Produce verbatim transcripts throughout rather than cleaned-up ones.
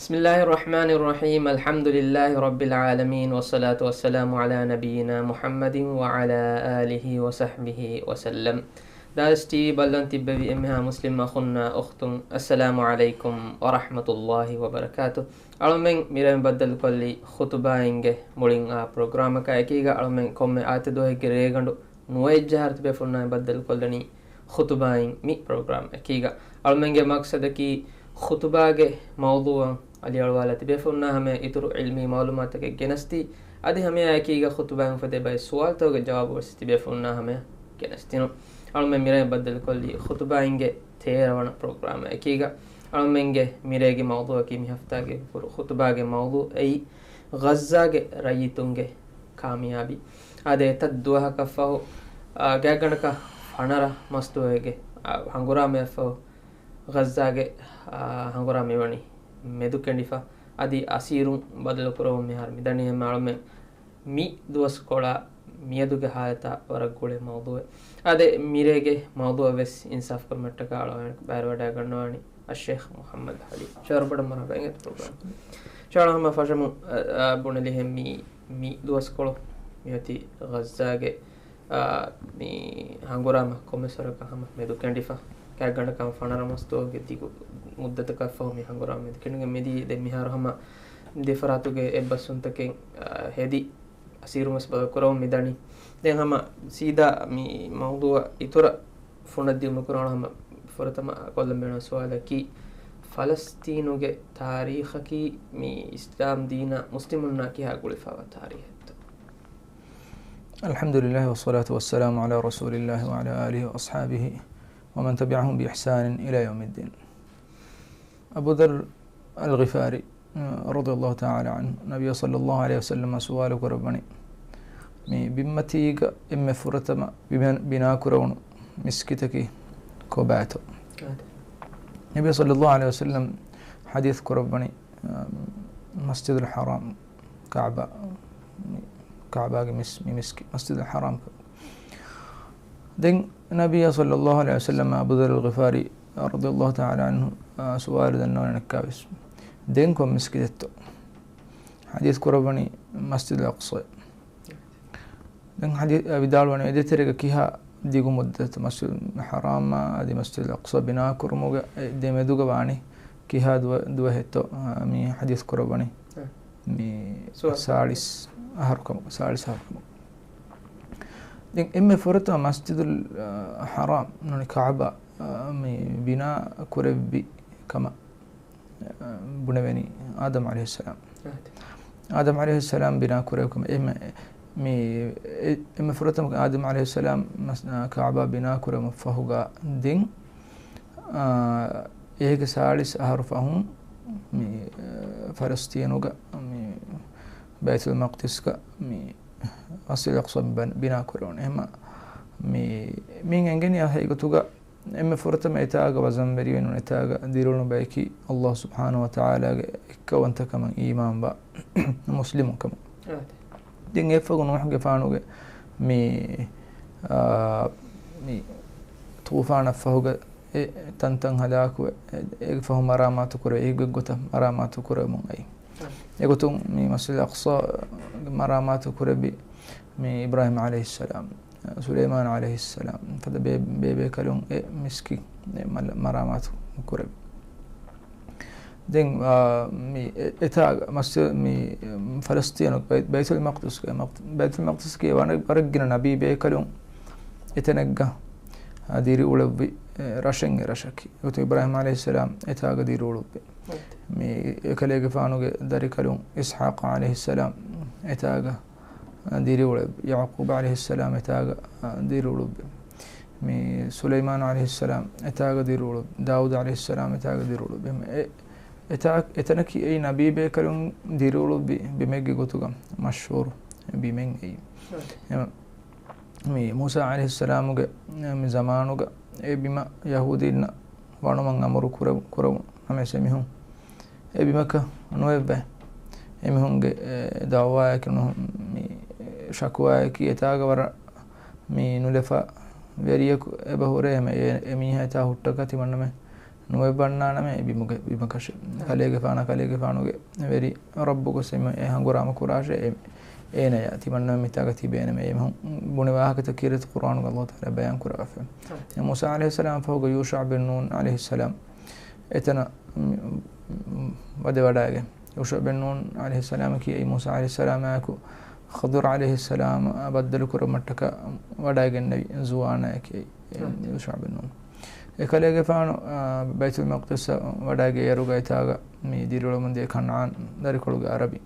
بسم الله الرحمن الرحيم. الحمد لله رب العالمين، والصلاة والسلام على نبينا محمد وعلى آله وصحبه وسلم. ދާއިސް ޓީވީ ބައްލަން ތިއްބެވި އެންމެހާ މުސްލިމް އަޚުންނާ އުޚްތުން، އައްސަލާމު ޢަލައިކުމް ވަރަޙްމަތުﷲި ވަބަރަކާތު. އަޅުމެން މިރޭ ބައްދަލުކޮށްލީ ޚުތުބާއިންގެ މުޅިން އާ ޕްރޮގްރާމަކާ އެކީގަ. އަޅުމެން ކޮންމެ އާދިއްތަ ދުވަހެއްގެ ރޭގަނޑު ނުވައެއް ޖަހާ ތިބޭފުޅުންނާ ބައްދަލުކޮށްލަނީ ޚުތުބާއިން މި ޕްރޮގްރާމް އެކީގަ. އަޅުމެންގެ މަޤްޞަދަކީ ޚުތުބާގެ މައުޟޫޢަށް އަލިއަޅުވާލާ ތިބޭފުޅުންނާ ހަމަޔަށް އިތުރު ޢިލްމީ މަޢުލޫމާތުތަކެއް ގެނެސްދީ، އަދި ހަމަޔާ އެކީގަ ޚުތުބާއިން އުފެދޭ ބައެއް ސުވާލުތަކުގެ ޖަވާބު ވެސް ތިބޭފުޅުންނާ ހަމަޔަށް ގެނެސްދިނުން. އަޅުމެން މިރޭ ބައްދަލުކޮށްލީ ޚުތުބާއިންގެ ތޭރަ ވަނަ ޕްރޮގްރާމް އެކީގަ. އަޅުމެންގެ މިރޭގެ މައުޟޫޢަކީ މި ހަފްތާގެ ކުރު ޚުތުބާގެ މައުޟޫޢު އެއީ ޣައްޒާގެ ރައްޔިތުންގެ ކާމިޔާބީ. އާދެ، އެތައް ދުވަހަކަށްފަހު، އާ، ގާތްގަނޑަކަށް ފަނަރަ މަސްދުވަހެއްގެ، އާ، ހަނގުރާމައަށްފަހު ޣައްޒާގެ، އާ، ހަނގުރާމަ މިވަނީ މެދުކެނޑިފަ. އަދި އަސީރުން ބަދަލުކުރަމުން މިހާރު މިދަނީ ހަމަ އަޅުމެން މި ދުވަސްކޮޅާ މިއަދުގެ ޙާލަތާ ވަރަށް ގުޅޭ މައުޟޫޢެއް. އާދެ، މިރޭގެ މައުޟޫޢަށް ވެސް އިންސާފުކުރުމަށްޓަކާ އަޅުގަނޑު ބައިވެރިވަޑައިގަންނަވާނީ އައްޝޭޚް މުޙައްމަދު ޙަލީމް. ޝޭޚް ވަރަށް ބޮޑަށް މަރުޙަބާ އިނގޭތޯ ޕްރޮގްރާމް. ޝޭޚް ހަމަ ފަށަމުން، އަ، އަ، ބުނެލިހެން މި، މި ދުވަސްކޮޅު މިއޮތީ ޣައްޒާގެ، އާ، މި ހަނގުރާމަ ކޮންމެސް ވަރަކަށް ހަމަ މެދުކެނޑިފަ. ގާތްގަނޑަކަށް ފަނަރަ މަސްދުވަހުގެ ދިގު މުއްދަތަކަށްފަހު މި ހަނގުރާމަ މެދުކެނޑިގެން މިދީ. ދެން މިހާރު ހަމަ ދެފަރާތުގެ އެއްބަސްވުންތަކެއް، އާ، ހެދި އަސީރުން ވެސް ބަދަލުކުރަމުން މިދަނީ. ދެން ހަމަ ސީދާ މި މައުޟޫޢަށް އިތުރަށް ފުނަށްދިއުމަށް ކުރާނަމަ، ފުރަތަމަ ކޮށްލަން ބޭނުން ސުވާލަކީ، ފަލަސްތީނުގެ ތާރީޚަކީ މި އިސްލާމް ދީނާ މުސްލިމުންނާ ކިހާ ގުޅިފައިވާ ތާރީޚެއްތޯ؟ الحمد لله والصلاة والسلام على رسول الله وعلى آله وأصحابه ومن تبعهم بإحسان إلى يوم الدين. އަބޫ ޛައްރު އަލްޣިފާރީ، ރަޟިޔަﷲ ތަޢާލާ ޢަންހު، ނަބިއްޔާ ޞައްލަﷲ ޢަލައިހި ވަސައްލަމަ ސުވާލު ކުރައްވަނީ، މި ބިންމަތީގަ އެންމެ ފުރަތަމަ ބިނާ، ބިނާކުރެވުނު މިސްކިތަކީ ކޮބާތޯ؟ ނަބިއްޔާ ޞައްލަﷲ ޢަލައިހި ވަސައްލަމް ޙަދީޘް ކުރައްވަނީ، މަސްޖިދުލް ޙަރާމް، ކަޢުބާ، ކަޢުބާގެ މިސް، މި މިސްކި، މަސްޖިދުލް ޙަރާމް. ދެން ނަބިއްޔާ ޞައްލަﷲ ޢަލައިހި ވަސައްލަމް އަބޫ ޛައްރު އަލްޣިފާރީ ރަޟިޔަﷲ ތަޢާލާ ޢަންހު، އާ، ސުވާލު ދަންނަވަން އަނެއްކާވެސް، ދެން ކޮން މިސްކިތެއްތޯ؟ ޙަދީޘް ކުރައްވަނީ މަސްޖިދުލް އަޤްޞާ. ދެން ޙަދީ، އާ، ވިދާޅުވަނީ އެ ދޭތެރޭގަ ކިހާ ދިގު މުއްދަތު، މަސްޖިދުލް ޙަރާމާ އަދި މަސްޖިދުލް އަޤްޞާ ބިނާކުރުމުގެ އެ ދެމެދުގަ ވާނީ ކިހާ ދުވަ، ދުވަހެއްތޯ، އާ، މި ޙަދީޘް ކުރައްވަނީ؟ މި ސާޅީސް އަހަރު ކަމަކު، ސާޅީސް އަހަރު ކަމަކު. ދެން އެންމެ ފުރަތަމަ މަސްޖިދުލް، އާ، ޙަރާމް ނޫނީ ކަޢުބާ، އާ، މި ބިނާ ކުރެއްވި ކަމަށް، އާ، ބުނެވެނީ އާދަމް ޢަލައިހިއްސަލާމް. އާދަމް ޢަލައިހިއްސަލާމް ބިނާ ކުރެއްވި ކަމަށް. އެންމެ، މި، އެ، އެންމެ ފުރަތަމަ އާދަމް ޢަލައިހިއްސަލާމް މަސް، އާ، ކަޢުބާ ބިނާ ކުރެވުމަށް ފަހުގަ ދެން، އާ، އޭގެ ސާޅީސް އަހަރު ފަހުން މި، އާ، ފަލަސްތީނުގަ މި ބައިތުލް މަޤްދިސްގަ މި މަސްޖިދުލް އަޤްޞާ ބަ، ބިނާ ކުރެވުނު. އެހެމަ މި، މިއިން އެނގެނީ އެ ހަގީގަތުގަ އެންމެ ފުރަތަމަ އެތާގަ ވަޒަންވެރިވެ ނޫން، އެތާގަ ދިރިއުޅުނު ބަޔަކީ ﷲ ސުބްޙާނަހޫ ވަތަޢާލާގެ އެއްކައުވަންތަކަމަށް އީމާންވާ މުސްލިމުން ކަމަށް. އާދެ. ދެން އެއަށްފަހު ނޫޙުގެފާނުގެ މި، އާ، މި ޠޫފާނަށްފަހުގަ އެ ތަންތަން ހަލާކުވެ، އެ، އޭގެ ފަހު މަރާމާތު ކުރެވި، އެ ގޮތްގޮތަށް މަރާމާތު ކުރެވެމުން އައި. އެގޮތުން މި މަސްޖިދުލް އަޤްޞާ މަރާމާތު ކުރެއްވި މި އިބްރާހީމް ޢަލައިހިއްސަލާމް، ސުލައިމާން ޢަލައިހިއްސަލާމް ފަދަ ބޭ، ބޭބޭކަލުން އެ މިސްކިތް އެ މަ، މަރާމާތު ކުރެވި. ދެން، އާ، މި އެ، އެތާގަ މަސް، މި ފަލަސްތީނު ބައި، ބައިތުލް މަޤްދިސްގެ، މަޤް، ބައިތުލް މަޤްދިސްގެ ވަރަށް، ވަރަށް ގިނަ ނަބީ ބޭކަލުން އެތަނެއްގަ، އާ، ދިރިއުޅެއްވި، އެ، ރަށެއް އެ ރަށަކީ. އިބްރާހީމް ޢަލައިހިއްސަލާމް އެތާގަ ދިރިއުޅުއްވި. މި އެކަލޭގެފާނުގެ ދަރިކަލުން އިސްޙާޤް ޢަލައިހިއްސަލާމް އެތާގަ ދިރިއުޅެއްވި. ޔަޢުޤޫބް ޢަލައިހިއްސަލާމް އެތާގަ ދިރިއުޅުއްވި. މި ސުލައިމާން ޢަލައިހިއްސަލާމް އެތާގަ ދިރިއުޅުއްވި. ދާވޫދު ޢަލައިހިއްސަލާމް އެތާގަ ދިރިއުޅުއްވި. އެ، އެތާ، އެތަނަކީ އެއީ ނަބީބޭކަލުން ދިރިއުޅުއްވި ބިމެއްގެ ގޮތުގަ މަޝްހޫރު ބިމެއް އެއީ. އެ، މި މޫސާ ޢަލައިހިއްސަލާމުގެ މި ޒަމާނުގަ އެ ބިމަށް ޔަހޫދީންނަށް ވަނުމަށް އަމުރު ކުރެ، ކުރެވުނު ހަމަޔަށް އެމީހުން އެ ބިމަކަށް ނުއެއްވޭ. އެމީހުންގެ، އެ، ދަޢުވާއަކީ ނު، މި ޝަކުވާއަކީ އެތާގަ ވަރަށް މި ނުލަފާ ވެރިޔަކު އެބަ ހުރޭ ހަމަ އެ، އެ މީހާ އެތާ ހުއްޓަކާ ތިމަންނަމެން ނުވެވަންނާނަމޭ އެ ބިމުގެ ބިމަކަށެއް. ކަލޭގެފާނަށް ކަލޭގެފާނުގެ ވެރި ރައްބު ގޮސް އެ ހަނގުރާމަ ކުރާށޭ އެ-، އޭނަޔާ ތިމަންނަމެން މިތާގަ ތިބޭނަމޭ އެ މީހުން ބުނި ވާހަކަތައް ކީރިތި ޤުރްއާނުގަ އަލްލާހު ތަޢާލާ ބަޔާން ކުރައްވާފަ. މޫސާ ޢަލައިހިއްސަލާމް ފަހުގަ ޔޫޝަޢު ބިން ނޫން ޢަލައިހިއްސަލާމް އެތަނަށް ވަދެވަޑައިގެން، ޔޫޝަޢު ބިން ނޫން ޢަލައިހިއްސަލާމަކީ އެއީ މޫސާ ޢަލައިހިއްސަލާމާއެކު ޚަޟިރު ޢަލައިހިއްސަލާމަށް ބައްދަލުކުރުމަށްޓަކާ ވަޑައިގެންނެވި ޒުވާނާއެކޭ ޔޫޝަޢު ބިން ނޫން. އެކަލޭގެފާނު، އާ، ބައިތުލް މަޤްދިސްއަށް ވަޑައިގެ އޭރުގައި ތާގަ މި ދިރިއުޅެމުންދިޔަ ކަންޢާން ދަރިކޮޅުގެ ޢަރަބި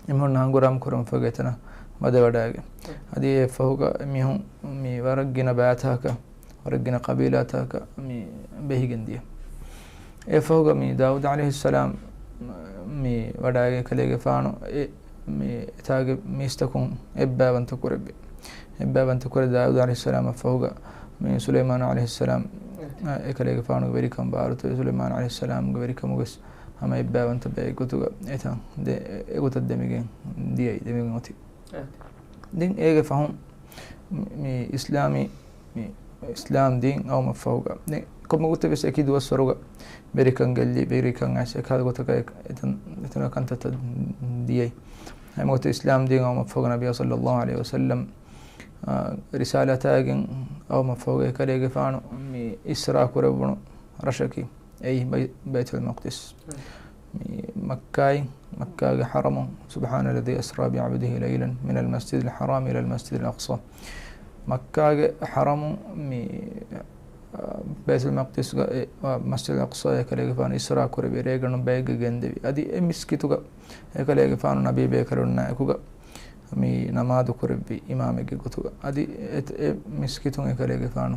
އެމީހުން ހަނގުރާމަ ކުރަމުން ފަހުގަ އެތަނަށް ވަދެވަޑައިގެން. އަދި އެ ފަހުގަ މީހުން މި ވަރަށް ގިނަ ބައިތަކަށް، ވަރަށް ގިނަ ޤަބީލާތަކަށް މި ބެހިގެން ދިޔަ. އެ ފަހުގަ މި ދާއޫދު ޢަލައިހިއްސަލާމް މި ވަޑައިގެ ކަލޭގެފާނު އެ މި އެތާގެ މީސްތަކުން އެއްބައިވަންތަ ކުރެއްވި. އެއްބައިވަންތަ ކުރެ ދާއޫދު ޢަލައިހިއްސަލާމަށް ފަހުގަ މި ސުލައިމާނު ޢަލައިހިއްސަލާމް އެ ކަލޭގެފާނުގެ ވެރިކަން ބާރުތަވެ ސުލައިމާނު ޢަލައިހިއްސަލާމްގެ ވެރިކަމުގެސް ހަމަ އެއްބައިވަންތަ ބައެއް ގޮތުގަ އެތަން ދެ-، އެގޮތަށް ދެމިގެން ދިޔައީ، ދެމިގެން އޮތީ. ދެން އޭގެ ފަހުން މި އިސްލާމީ، މި އިސްލާމް ދީން އައުމަށްފަހުގަ ދެން ކޮންމެ ގޮތެއް ވެސް އެކި ދުވަސްވަރުގަ ވެރިކަން ގެއްލި، ވެރިކަން އައިސް އެކަހަލަ ގޮތަކަށް އެތަން، އެތަނަށް ކަންތައްތައް ދިޔައީ. ހަމަ ގޮތަށް އިސްލާމް ދީން އައުމަށްފަހުގަ ނަބިއްޔާ ޞައްލައްލާހު ޢަލައިހި ވަސައްލަމް، އާ، ރިސާލަތާގެން އައުމަށްފަހުގަ އެކަލޭގެފާނު މި އިސްރާ ކުރެއްވުނު ރަށަކީ އެއީ ބައި-، ބައިތުލް މަޤްދިސް. މި މައްކާއިން، މައްކާގެ ޙަރަމުން، سبحان الذي أسرى بعبده ليلا من المسجد الحرام إلى المسجد الأقصى. މައްކާގެ ޙަރަމުން މި، އާ، ބައިތުލް މަޤްދިސްގަ އެ، އާ، މަސްޖިދުލް އަޤްޞާ އެކަލޭގެފާނު އިސްރާ ކުރެއްވި ރޭގަނޑު ބައެއްގަ ގެންދެވި. އަދި އެ މިސްކިތުގަ އެކަލޭގެފާނު ނަބީ ބޭކަލުންނާ އެކުގަ މި ނަމާދު ކުރެއްވި އިމާމެއްގެ ގޮތުގަ. އަދި އެ، އެ މިސްކިތުން އެކަލޭގެފާނު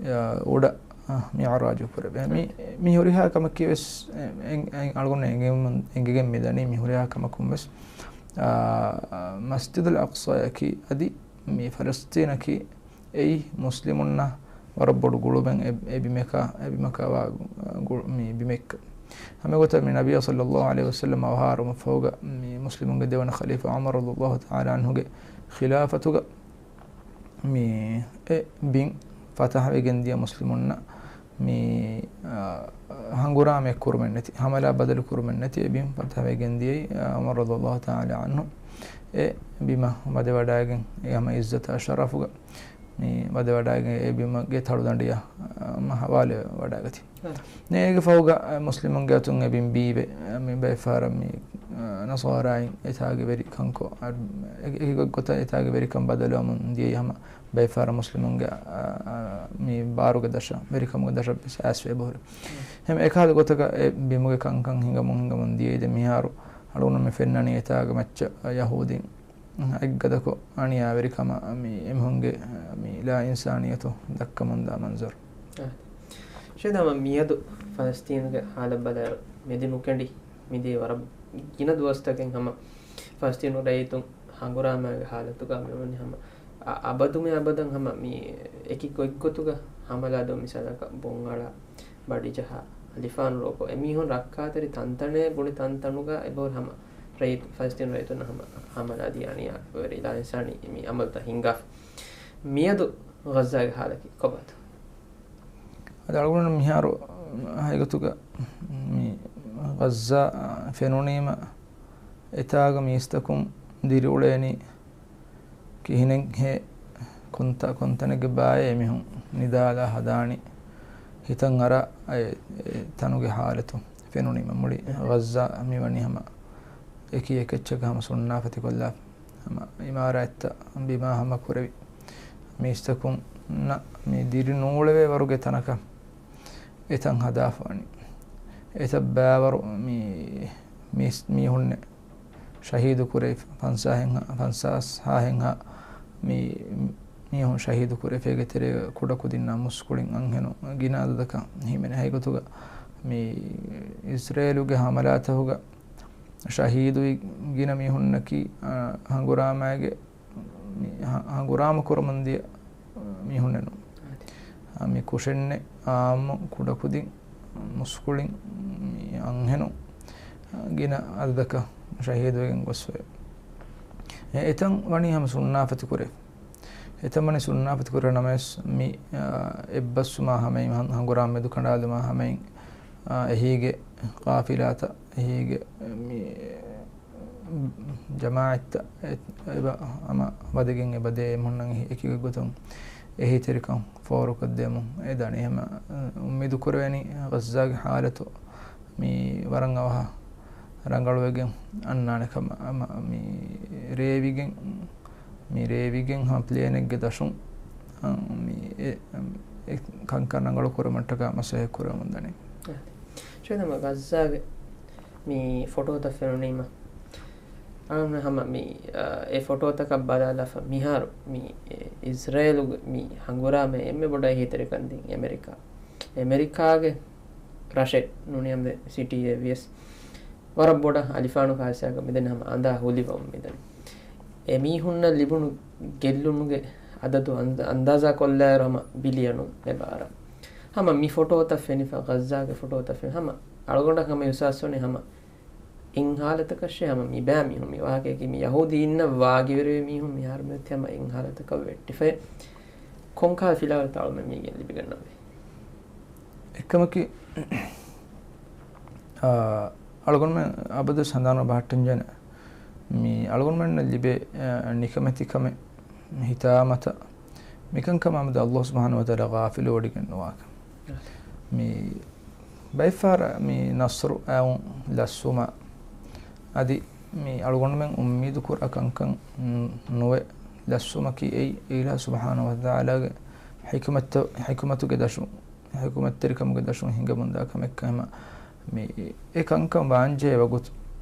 އާ، އުޑަ، އާ، މިޢުރާޖު ކުރެވޭ. މި، މި ހުރިހާ ކަމަކީ ވެސް، އެ، އެ، އެ، އަޅުގަނޑު އެނގެމުން، އެނގިގެން މިދަނީ މި ހުރިހާ ކަމަކުން ވެސް، އާ، މަސްޖިދުލް އަޤްޞާއަކީ އަދި މި ފަލަސްޠީނަކީ އެއީ މުސްލިމުންނަށް ވަރަށް ބޮޑު ގުޅުމެއް އެ، އެ ބިމަކާ، އެ ބިމަކާ ވާ ގު-، މި ބިމެއްކަ. ހަމަ ގޮތަށް މި ނަބިއްޔާ ޞައްލައްލާހު ޢަލައިހި ވަސައްލަމް އަވަހާރަވުމަށް ފަހުގަ މި މުސްލިމުންގެ ދެވަނަ ޚަލީފާ ޢުމަރު ރަޟިޔައްލާހު ތަޢާލާ ޢަންހުގެ ޚިލާފަތުގަ މި އެ ބިން ފަތަޙަވެގެން ދިޔަ މުސްލިމުންނަށް މި، އާ، ހަނގުރާމައެއް ކުރުމެއް ނެތި، ހަމަލާ ބަދަލު ކުރުމެއް ނެތި އެ ބިން ފަތަޙަވެގެން ދިޔައީ، އާ، ޢުމަރު ރަޟިޔައްލާހު ތަޢާލާ ޢަންހު އެ ބިމަށް ވަދެވަޑައިގެން އެ ހަމަ ޢިއްޒަތާ ޝަރަފުގަ މި ވަދެވަޑައިގެން އެ ބިމުގެ ތަޅުދަނޑިއަށް، އާ، ހަވާލެވެވަޑައިގަތީ. ދެން އޭގެ ފަހުގަ މުސްލިމުންގެ އަތުން އެ ބިން ބީވެ، މި ބައެއް ފަހަރަށް މި، އާ، ނަޞާރާއިން އެތާގެ ވެރިކަންކޮށް، އަ، އެ-، އެކި ގޮތްގޮތަށް އެތާގެ ވެރިކަން ބަދަލުވަމުން ދިޔައީ ހަމަ ބައެއް ފަހަރަށް މުސްލިމުންގެ، އާ، އާ، މި ބާރުގެ ދަށަށް، ވެރިކަމުގެ ދަށަށް ވެސް އައިސްވެ އެބަހުރި. ހަމަ އެކަހަލަ ގޮތަކަށް އެ ބިމުގެ ކަންކަން ހިނގަމުން ހިނގަމުން ދިޔައީ. ދެން މިހާރު އަޅުގަނޑު މި ފެންނަނީ އެތާގަ މައްޗަށް ޔަހޫދީން އެއްގަދަކޮށް އަނިޔާވެރިކަމަށް މި އެމީހުންގެ މި ލާ އިންސާނިއްޔަތު ދައްކަމުންދާ މަންޒަރު. އާ. ޝޭދާ ހަމަ މިއަދު ފަލަސްތީނުގެ ހާލަށް ބަލާއިރު، މެދު ނުކެނޑި މިދިޔަ ވަރަށް ގިނަ ދުވަސްތަކެއް ހަމަ ފަލަސްތީނު ރައްޔިތުން ހަނގުރާމައިގެ ހާލަތުގަ މިވަނީ ހަމަ އަ-، އަބަދުމެ އަބަދަށް ހަމަ މި އެކި ގޮތްގޮތުގަ ހަމަލާ ދޯ މިސާލަކަށް ބޮން އަޅާ، ބަޑިޖަހާ، އަލިފާނު ރޯކޮށް، އެމީހުން ރައްކާތެރި ތަންތަނެއް ބުނި ތަންތަނުގަ އެބަހުރި ހަމަ ރައްޔިތު، ފަލަސްތީނު ރައްޔިތުންނަށް ހަމަ ހަމަލާ ދިޔަ އަނިޔާވެރި ލާއިންސާނީ މި އަމަލުތައް ހިންގާފަ. މިއަދު ޣައްޒާގެ ހާލަކީ ކޮބާތޯ؟ އަދި އަޅުގަނޑު މިހާރު ހަގީގަތުގަ މި ޣައްޒާ ފެނުނީމަ އެތާގަ މީސްތަކުން ދިރިއުޅޭނީ ކިހިނެއްހޭ، ކޮންތަ-، ކޮންތަނެއްގެ ބާއޭ އެމީހުން ނިދާލާ ހަދާނީ ހިތަށް އަރާ އެ، އެ ތަނުގެ ހާލަތު ފެނުނީމަ މުޅި ޣައްޒާ މިވަނީ ހަމަ އެކި އެކެއްޗަކަށް ހަމަ ސުންނާފަތިކޮށްލާފަ. ހަމަ އިމާރާތްތައް ބިމާ ހަމަ ކުރެވި، މީސްތަކުންނަށް މި ދިރި ނޫޅެވޭ ވަރުގެ ތަނަކަށް އެތަން ހަދާފަވަނީ. އެތައް ބައިވަރު މި، މީސް-، މީހުންނެއް ޝަހީދު ކުރެވިފަ، ފަންސާހެއްހާ، ފަންސާސް ހާހެއްހާ މި މީހުން ޝަހީދު ކުރެވިފަ، އޭގެ ތެރޭގަ ކުޑަކުދިންނާ މުސްކުޅިން އަންހެނުން ގިނަ އަދަދަކަށް ހިމެނޭ. ހަގީގަތުގަ މި އިސްރޭލުގެ ހަމަލާތަކުގަ ޝަހީދުވި ގިނަ މީހުންނަކީ، އަ، ހަނގުރާމައިގެ މި ހަ-، ހަނގުރާމަ ކުރަމުން ދިޔަ މީހުންނެއް ނޫން. އާ، މި ކުށެއްނެއް އާއްމު ކުޑަކުދިން މުސްކުޅިން މި އަންހެނުން ގިނަ އަދަދަކަށް ޝަހީދުވެގެން ގޮސްފައެވެ. އެ-، އެތަން ވަނީ ހަމަ ސުންނާފަތި ކުރެ. އެތަންވަނީ ސުންނާފަތި ކުރެވޭ ނަމަވެސް، މި، އާ، އެއްބަސްވުމާ ހަމައިން، ހަން-، ހަނގުރާމަ މެދުކަނޑާލުމާ ހަމައިން، އާ، އެހީގެ ޤާފިލާތައް، އެހީގެ މި ޖަމާޢަތްތައް އެ-، އެބަ-، ހަމަ ވަދެގެން އެބަދޭ އެމީހުންނަށް އެހީ އެކި ގޮތުން އެހީތެރިކަން ފޯރުކޮށްދެމުން އެދަނީ. ހަމަ، އާ، އުއްމީދު ކުރެވެނީ ޣައްޒާގެ ޙާލަތު މި ވަރަށް އަވަހަށް ރަނގަޅުވެގެން އަންނާނެ ކަމަށް. ހަމަ މި ރޭވިގެން، މި ރޭވިގެން ހަމަ ޕްލޭނެއްގެ ދަށުން، އަ، މި އެ، އެ ކަންކަން ރަނގަޅު ކުރުމަށްޓަކާ މަސައްކަތް ކުރަމުން ދަނީ. ޝަހީދު އަޙްމަދު، ޣައްޒާގެ މި ފޮޓޯތައް ފެނުނީމަ، އަޅުގަނޑު ހަމަ މި، އަ، އެ ފޮޓޯތަކަށް ބަލާލާފަ މިހާރު މި، އެ، އިޒްރޭލުގެ މި ހަނގުރާމައިން އެންމެ ބޮޑަށް އެހީތެރިކަން ދިން އެމެރިކާ. އެމެރިކާގެ ރަށެއް ނޫނީ ހަމަ ސިޓީއެއް ވިޔަސް ވަރަށް ބޮޑަށް އަލިފާނު ހާދިސާއަކަށް މިދަނީ ހަމަ އަނދާ ހުލިވަމުން މިދަނީ. އެމީހުންނަށް ލިބުނު ގެއްލުމުގެ އަދަދު އަންދާ-، އަންދާޒާ ކޮށްލާއިރު ހަމަ ބިލިއަނުން އެބަ އަރާ. ހަމަ މި ފޮޓޯތައް ފެނިފަ، ޣައްޒާގެ ފޮޓޯތައް ފެނި ހަމަ އަޅުގަނޑަށް ހަމަ އިޙްސާސް ވަނީ ހަމަ އެއް ހާލަތަކަށޭ ހަމަ މި ބައި މީހުން މި ވާހަކައަކީ މި ޔަހޫދީންނަށް ވާގިވެރިވި މީހުން މިހާރު މިއޮތީ ހަމަ އެއް ހާލަތަކަށް ވެއްޓިފައި. ކޮންކަހަލަ ފިލާވަޅުތައް އަޅުމެން މީގެން ލިބިގަންނަވީ؟ އެއްކަމަކީ، އާ، އަޅުގަނޑުމެން އަބަދުވެސް ހަނދާނު ބަހައްޓަންޖެހޭނެ މި އަޅުގަނޑުމެންނަށް ލިބޭ، އާ، ނިކަމެތިކަމެއް ހިތާމަތައް މިކަންކަމާމެދު ﷲ ސުބްޙާނަހޫ ވަތަޢާލާ ޣާފިލުވޮޑިގެން ނުވާކަން. މި ބައެއްފަހަރަށް މި ނަޞްރު އައުން ލަސްވުމަށް އަދި މި އަޅުގަނޑުމެން އުއްމީދު ކުރާ ކަންކަން ނުވެ ލަސްވުމަކީ އެއީ އިލާހު ސުބްޙާނަހޫ ވަތަޢާލާގެ ޙިކުމަތްތަ-، ޙިކުމަތުގެ ދަށުން، ޙިކުމަތްތެރިކަމުގެ ދަށުން ހިނގަމުންދާ ކަމެއްކަން. ހަމަ މި އެ ކަންކަން ވާންޖެހޭ ވަގުތު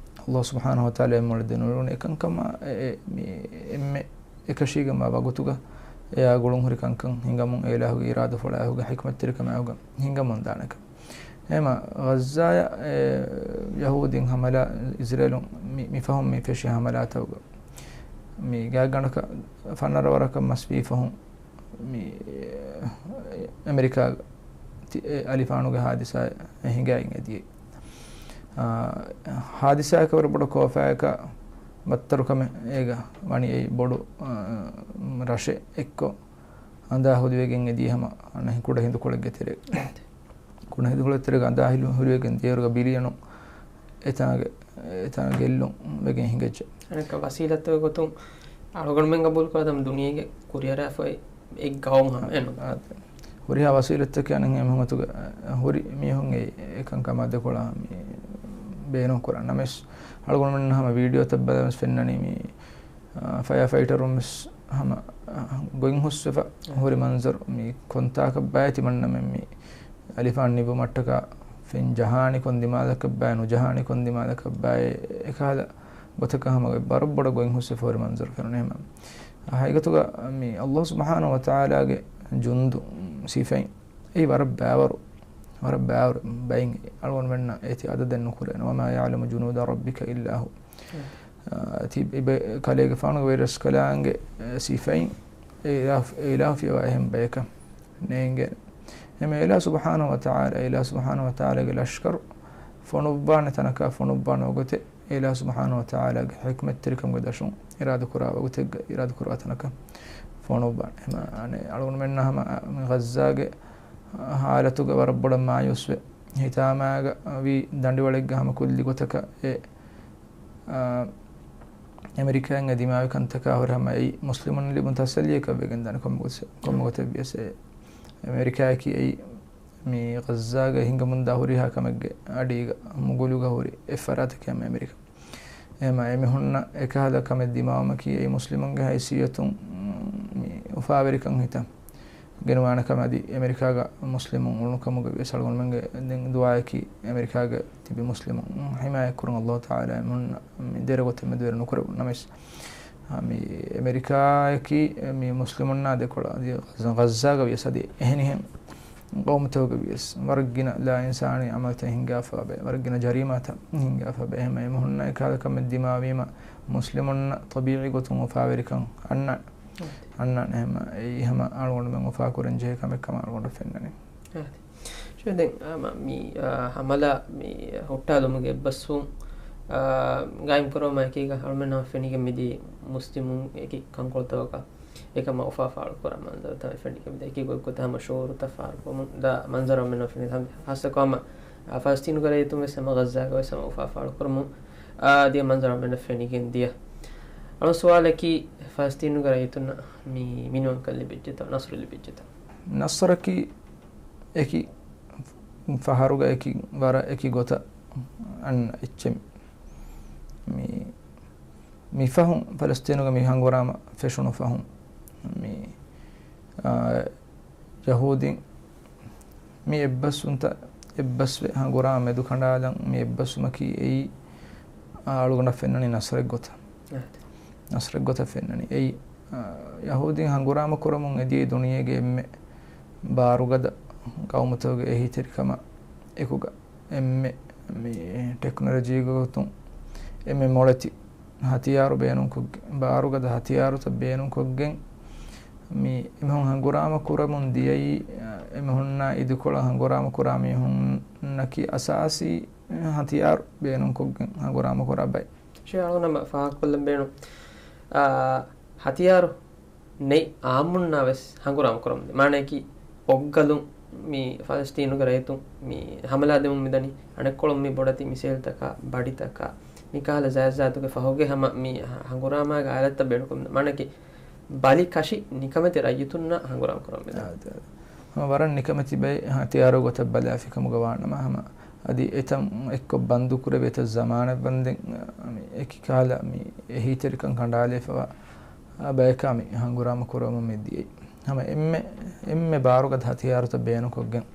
ﷲ ސުބްޙާނަހޫ ވަތަޢާލާ އެ މޮޅެއް ދެނެވުނު އެ ކަންކަމާ އެ، އެ، މި އެންމެ އެކަށީގެންވާ ވަގުތުގަ އެއާ ގުޅުންހުރި ކަންކަން ހިނގަމުން އެ އިލާހުގެ އިރާދަފުޅާ އެހުގަ ޙިކުމަތްތެރިކަމާ އެހުގަ ހިނގަމުންދާނެކަން. އެހެމަ ޣައްޒާޔަށް އެ ޔަހޫދީން ހަމަލާ އިޒްރޭލުން މި، މި ފަހުން މި ފެށި ހަމަލާތަކުގަ މި ގާތްގަނޑަކަށް ފަނަރަ ވަރަކަށް މަސްވީ ފަހުން މި އެ އެމެރިކާ ތި-، އެ އަލިފާނުގެ ހާދިސާ ހިނގައިގެން އެދިޔައީ. އާ، ހާދިސާއަކަށް ވަރަށް ބޮޑު ކޯފާއަކަށް ބައްތަރުކަމެއް އޭގަ ވަނީ އެއީ ބޮޑު، އާ، ރަށެއް އެއްކޮށް އަނދާ ހުލިވެގެން އެދި ހަމަ އަނެއް ކުޑަ ހިނދުކޮޅެއްގެ ތެރޭގަ. ކުޑަ ހިނދުކޮޅެއް ތެރޭގަ އަނދާ ހިލު-، ހުރިވެގެން ދިޔައިރުގަ ބިލިއަނު އެތާގެ، އެތާ ގެއްލުން ވެގެން ހިނގައްޖެ. އަނެއްކާ ވަސީލަތުގެ ގޮތުން އަޅުގަނޑުމެން ގަބޫލު ކުރާ ދަމު ދުނިޔޭގެ ކުރިއަރާފައި އެއް ގައުމު ހަމަ އެނު. އާ، ހުރިހާ ވަސީލަތަކެއް އަނެއް އެމީހުން އަތުގަ ހުރި މީހުން އެ، އެކަންކަމާ ދެކޮޅަށް މި ބޭނުން ކުރާ ނަމަވެސް، އަޅުގަނޑުމެން ހަމަ ވީޑިއޯތައް ބަލަން ވެސް ފެންނަނީ މި، އާ، ފަޔާ ފައިޓަރުން ވެސް ހަމަ، އާ، ގޮތް ހުސްވެފަ ހުރި މަންޒަރު މި ކޮންތާކަށް ބައި ތިމަންނަމެން މި އަލިފާން ނިބުމަށްޓަކާ ފެން ޖަހާނީ ކޮން ދިމާލަކަށް ބައި، ނުޖަހާނީ ކޮން ދިމާލަކަށް ބައި، އެކަހަލަ ގޮތަކަށް ހަމަ ވަރަށް ބޮޑަށް ގޮތް ހުސްވެފަ ހުރި މަންޒަރު ފެނުނީ ހަމަ. ހަގީގަތުގަ މި ﷲ ސުބްޙާނަހޫ ވަތަޢާލާގެ ޖުންދު ސިފައިން އެއީ ވަރަށް ބައިވަރު، ވަރަށް ބައިވަރު ބައިން އަޅުގަނޑުމެންނަށް އޭތި އަދަދެއް ނުކުރޭނެ. وما يعلم جنود ربك إلا هو. ތި އިބެ ކަލޭގެފާނުގެ ވެރިރަސްކަލާނގެ ސިފައިން އެ އިލާހު، އެ އިލާހު ފިޔަވާ އެހެން ބަޔަކަށް ނޭނގޭނެ. އެމެ އިލާހު ސުބްޙާނަހޫ ވަތަޢާލާ، އިލާހު ސުބްޙާނަހޫ ވަތަޢާލާގެ ލަޝްކަރު ފޮނުއްވާނެ ތަނަކާ ފޮނުއްވާނެ ވަގުތެއް އިލާހު ސުބްޙާނަހޫ ވަތަޢާލާގެ ޙިކްމަތްތެރިކަމުގެ ދަށުން އިރާދަކުރާ ވަގުތެއްގަ އިރާދަކުރާ ތަނަކަށް ފޮނުއްވާނެ. އެމަ އަނެއް އަޅުގަނޑުމެންނަށް ހަމަ މި ޣައްޒާގެ ހާލަތުގަ ވަރަށް ބޮޑަށް މާޔޫސްވެ ހިތާމާގަ ވީ ދަނޑިވަޅެއްގަ ހަމަ ކުއްލި ގޮތަކަށް އެ އާ، އެމެރިކާއިން އެ ދިމާވި ކަންތަކާ ހުރެ ހަމަ އެއީ މުސްލިމުން ލިބުނު ތަސައްލީއަކަށް ވެގެންދާނެ ކޮންމެ ގޮތެއް، ކޮންމެ ގޮތެއް ވިޔަސް. އެ އެމެރިކާއަކީ އެއީ މި ޣައްޒާގަ ހިނގަމުންދާ ހުރިހާ ކަމެއްގެ އަޑީގަ މުގުލުގަ ހުރި އެއް ފަރާތަކީ ހަމަ އެމެރިކާ. އެހެމަ އެމީހުންނަށް އެކަހަލަ ކަމެއް ދިމާވުމަކީ އެއީ މުސްލިމުންގެ ހައިސިއްޔަތުން މި އުފާވެރިކަން ހިތަށް ގެނުވާނެ ކަމެއް އަދި އެމެރިކާގަ މުސްލިމުން އުޅުނު ކަމުގަ ވިޔަސް އަޅުގަނޑުމެންގެ ދެން ދުޢާއަކީ އެމެރިކާގަ ތިބި މުސްލިމުން ޙިމާޔަތްކުރުން. ﷲ ތަޢާލާ އެމީހުންނަށް މި ދެރަ ގޮތެއް މެދުވެރި ނުކުރެވުން ނަމަވެސް، އާ، މި އެމެރިކާއަކީ މި މުސްލިމުންނާ ދެކޮޅަށް އަދި ޣައްޒާ، ޣައްޒާގަ ވިޔަސް އަދި އެހެނިހެން ޤައުމުތަކުގަ ވިޔަސް ވަރަށް ގިނަ ލާ އިންސާނީ ޢަމަލުތައް ހިންގާފަ ބައެއް، ވަރަށް ގިނަ ޖަރީމާތައް ހިންގާފަ ބައެއް. އެހެމަ އެމީހުންނަށް އެކަހަލަ ކަމެއް ދިމާވީމަ މުސްލިމުންނަށް ޠަބީޢީ ގޮތުން އުފާވެރިކަން އަންނަން. އަންނާނެ. އެހެމަ އެއީ ހަމަ އަޅުގަނޑުމެން އުފާކުރަން ޖެހޭ ކަމެއް ކަމަށް އަޅުގަނޑަށް ފެންނަނީ. އާދެ. ޝޭ، ދެން، އާ، މަ-، މި، އާ، ހަމަލާ މި ހުއްޓާލުމުގެ އެއްބަސްވުން، އާ، ގާއިމް ކުރުމާ އެކީގަ އަޅުމެންނަށް ފެނިގެން މިދިޔަ މުސްލިމުން އެކި ކަންކޮޅުތަކަކަށް އެކަމަށް އުފާ ފާޅު ކުރާ މަންޒަރުތައް ފެނިގެން މިދަނީ. އެކި ގޮތްގޮތަށް ހަމަ ޝުޢޫރުތައް ފާޅު ކުރަމުން ދާ މަންޒަރު މެން ފެނި ހަމަ ހާއްސަކޮށް ހަމަ، އާ، ފަލަސްތީނުގެ ރައްޔިތުން ވެސް ހަމަ ޣައްޒާގަ ވެސް ހަމަ އުފާ ފާޅު ކުރަމުން، އާ، ދިޔަ މަންޒަރު މެން ފެނިގެން ދިޔަ. އަޅު ސުވާލަކީ، ފަލަސްތީނުގެ ރައްޔިތުންނަށް މި މިނިވަންކަން ލިބިއްޖެތަ؟ ނަޞްރު ލިބިއްޖެތަ؟ ނަޞްރަކީ އެކި ފަހަރުގަ އެކި ވަރަށް އެކި ގޮތަށް އަންނަ އެއްޗެއް. މި، މި ފަހުން ފަލަސްތީނުގެ މި ހަނގުރާމަ ފެށުނު ފަހުން މި، އާ، ޔަހޫދީން މި އެއްބަސްވުންތައް އެއްބަސްވެ ހަނގުރާމަ މެދުކަނޑާލަން މި އެއްބަސްވުމަކީ އެއީ، އާ، އަޅުގަނޑަށް ފެންނަނީ ނަޞްރެއް ގޮތަށް. އާ. ނަޞްރެއް ގޮތަށް ފެންނަނީ. އެއީ، އާ، ޔަހޫދީން ހަނގުރާމަ ކުރަމުން އެދިޔައީ ދުނިޔޭގެ އެންމެ ބާރުގަދަ ގައުމުތަކުގެ އެހީތެރިކަމާ އެކުގަ އެންމެ މި ޓެކްނޮލޮޖީގެ ގޮތުން އެންމެ މޮޅެތި ހަތިޔާރު ބޭނުންކޮށްގެން، ބާރުގަދަ ހަތިޔާރުތައް ބޭނުންކޮށްގެން މި އެމީހުން ހަނގުރާމަ ކުރަމުން ދިޔައީ، އެމީހުންނާ އިދިކޮޅަށް ހަނގުރާމަ ކުރާ މީހުންނަކީ އަސާސީ ހަތިޔާރު ބޭނުންކޮށްގެން ހަނގުރާމަ ކުރާ ބައެއް. ޝޭޚް އަޅުގަނޑު ހަމަ ފާހަގަކޮށްލަން ބޭނުން. އާ، ހަތިޔާރު ނެތް އާއްމުންނާ ވެސް ހަނގުރާމަ ކުރަމުން ދިޔަ. މާނައަކީ އޮއްގަލުން މި ފަލަސްތީނުގެ ރައްޔިތުން މި ހަމަލާ ދެމުން މިދަނީ. އަނެއްކޮޅުން މި ބޮޑެތި މިސޭލްތަކާ، ބަޑިތަކާ، މިކަހަލަ ޒާތްޒާތުގެ ފަހުގެ ހަމަ މި ހަ-، ހަނގުރާމާގެ އާލަތްތައް ބޭނުންކުރަމުން ދިޔަ. މާނައަކީ ބަލި ކަށި ނިކަމެތި ރައްޔިތުންނަށް ހަނގުރާމަ ކުރަމުން ދިޔަ. އާ، އާ. ހަމަ ވަރަށް ނިކަމެތި ބައެއް ހަތިޔާރު ގޮތަށް ބަލާފި ކަމުގަ ވާނަމަ، ހަމަ އަދި އެތަން އެއްކޮށް ބަންދު ކުރެވި އެތައް ޒަމާނެއް ވަންދެން، އަ، މި އެކި ކަހަލަ މި އެހީތެރިކަން ކަނޑާލެވިފަވާ، އަ، ބަޔަކާ މި ހަނގުރާމަ ކުރަމުން މި ދިޔައީ. ހަމަ އެންމެ، އެންމެ ބާރުގަދަ ހަތިޔާރުތައް ބޭނުންކޮށްގެން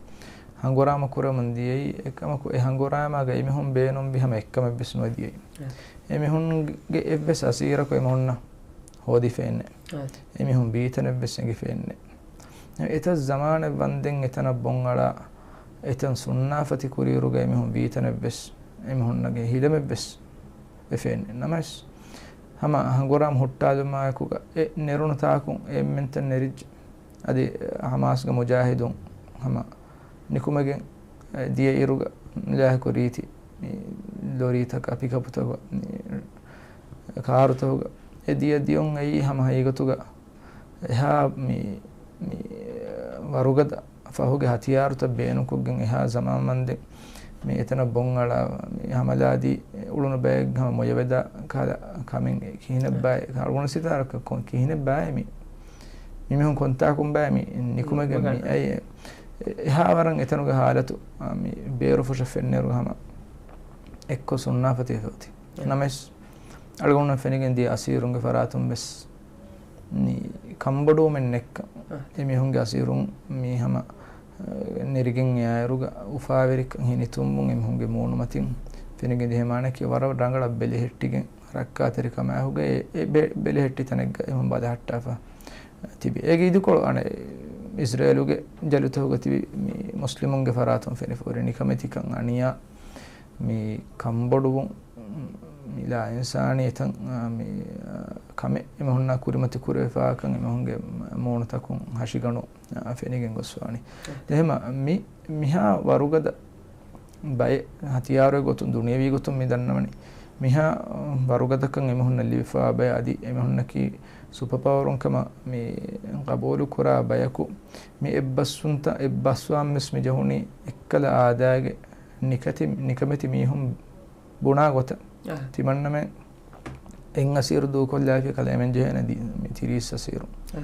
ހަނގުރާމަ ކުރަމުން ދިޔައީ. އެކަމަކު އެ ހަނގުރާމާގަ އެމީހުން ބޭނުންވި ހަމަ އެއްކަމެއްވެސް ނުވެ ދިޔައީ. އެ. އެމީހުންގެ އެއްވެސް އަސީރަކު އެމީހުންނަށް ހޯދިފައެއް ނެތް. އާ. އެމީހުން ވީތަނެއްވެސް އެނގިފައެއް ނެތް. އެތައް ޒަމާނެއް ވަންދެން އެތަނަށް ބޮންއަޅާ، އެތަން ސުންނާފަތި ކުރިއިރުގަ އެމީހުން ވީތަނެއްވެސް، އެމީހުންނަގެ ހިލަމެއްވެސް ވެފައެއް ނެތް. ނަމަވެސް، ހަމަ ހަނގުރާމަ ހުއްޓާލުމާއެކުގަ އެ ނެރުނު ތާކުން އެ އެންމެންތައް ނެރިއްޖެ. އަދި ހަމާސްގެ މުޖާހިދުން ހަމަ ނިކުމެގެން ދިޔައިރުގަ ލާހިކު ރީތި މި ލޮރީތަކާ ޕިކަޕުތަކުގަ މި ކާރުތަކުގަ އެ ދިޔަ ދިޔުން އެއީ ހަމަ ހަގީގަތުގަ އެހާ މި، މި ވަރުގަދަ ފަހުގެ ހަތިޔާރުތައް ބޭނުންކޮށްގެން އެހާ ޒަމާން ވަންދެން މި އެތަނަށް ބޮންއަޅާ މި ހަމަލާދީ އުޅުނު ބައެއް ހަމަ މޮޔަވެދާ ކަހަލަ ކަމެއް ކިހިނެއްބާއޭ؟ އަޅުގަނޑު ސިތާރަ ކޮ-، ކިހިނެއްބާއޭ މި؟ މި މީހުން ކޮންތާކުންބާއޭ މި ނިކުމެގެން މި އައީ؟ އެ-، އެހާ ވަރަށް އެތަނުގެ ހާލަތު، އާ، މި ބޭރުފުށަށް ފެންނައިރު ހަމަ އެއްކޮށް ސުންނާފަތިވެފަ އޮތީ. އެ. ނަމަވެސް، އަޅުގަނޑު ފެނިގެން ދިޔަ އަސީރުންގެ ފަރާތުން ވެސް މި ކަންބޮޑުވުމެއް ނެތްކަން. އަ. އެމީހުންގެ އަސީރުން މީ ހަމަ، އަ، ނެރިގެން އެއާއިރުގަ އުފާވެރިކަން ހިނިތުންވުން އެމީހުންގެ މޫނުމަތިން ފެނިގެން ދިޔަ. މާނައަކީ ވަރަށް ރަނގަޅަށް ބެލެހެއްޓިގެން ރައްކާތެރިކަމާއެކުގަ އެ، އެ ބެ-، ބެލެހެއްޓި ތަނެއްގަ އެމީހުން ބަލަހައްޓާފަ ތިބި. އޭގެ އިދިކޮޅު އަނެއް އިސްރޭލުގެ ޖަލުތަކުގަ ތިބި މި މުސްލިމުންގެ ފަރާތުން ފެނިފަ ހުރި ނިކަމެތިކަން، އަނިޔާ، މި ކަންބޮޑުވުން، މި ލާއިންސާނީ އެތަން، އާ، މި، އާ، ކަމެއް އެމީހުންނާ ކުރިމަތި ކުރެވިފާކަން އެމީހުންގެ މޫނުތަކުން ހަށިގަނޑު، އާ، ފެނިގެން ގޮސްފާނީ. އެހެމަ މި، މިހާ ވަރުގަދަ ބައެއް ހަތިޔާރު ގޮތުން، ދުނިޔަވީ ގޮތުން މި ދަންނަވަނީ. މިހާ ވަރުގަދަކަން އެމީހުންނަށް ލިބިފާ ބަޔަކު އަދި އެމީހުންނަކީ ސުޕަ ޕަވަރުން ކަމަށް މި ގަބޫލު ކުރާ ބަޔަކު މި އެއްބަސްވުންތައް އެއްބަސްވާން ވެސް މި ޖެހުނީ އެއްކަލަ އާދައިގެ ނިކަތި-، ނިކަމެތި މީހުން ބުނާ ގޮތަށް. އަ. ތިމަންނަމެން އެއް އަސީރު ދޫކޮށްލާފި ކަލޭމެން ޖެހޭނެ ދީ-، މި ތިރީސް އަސީރު. އަ.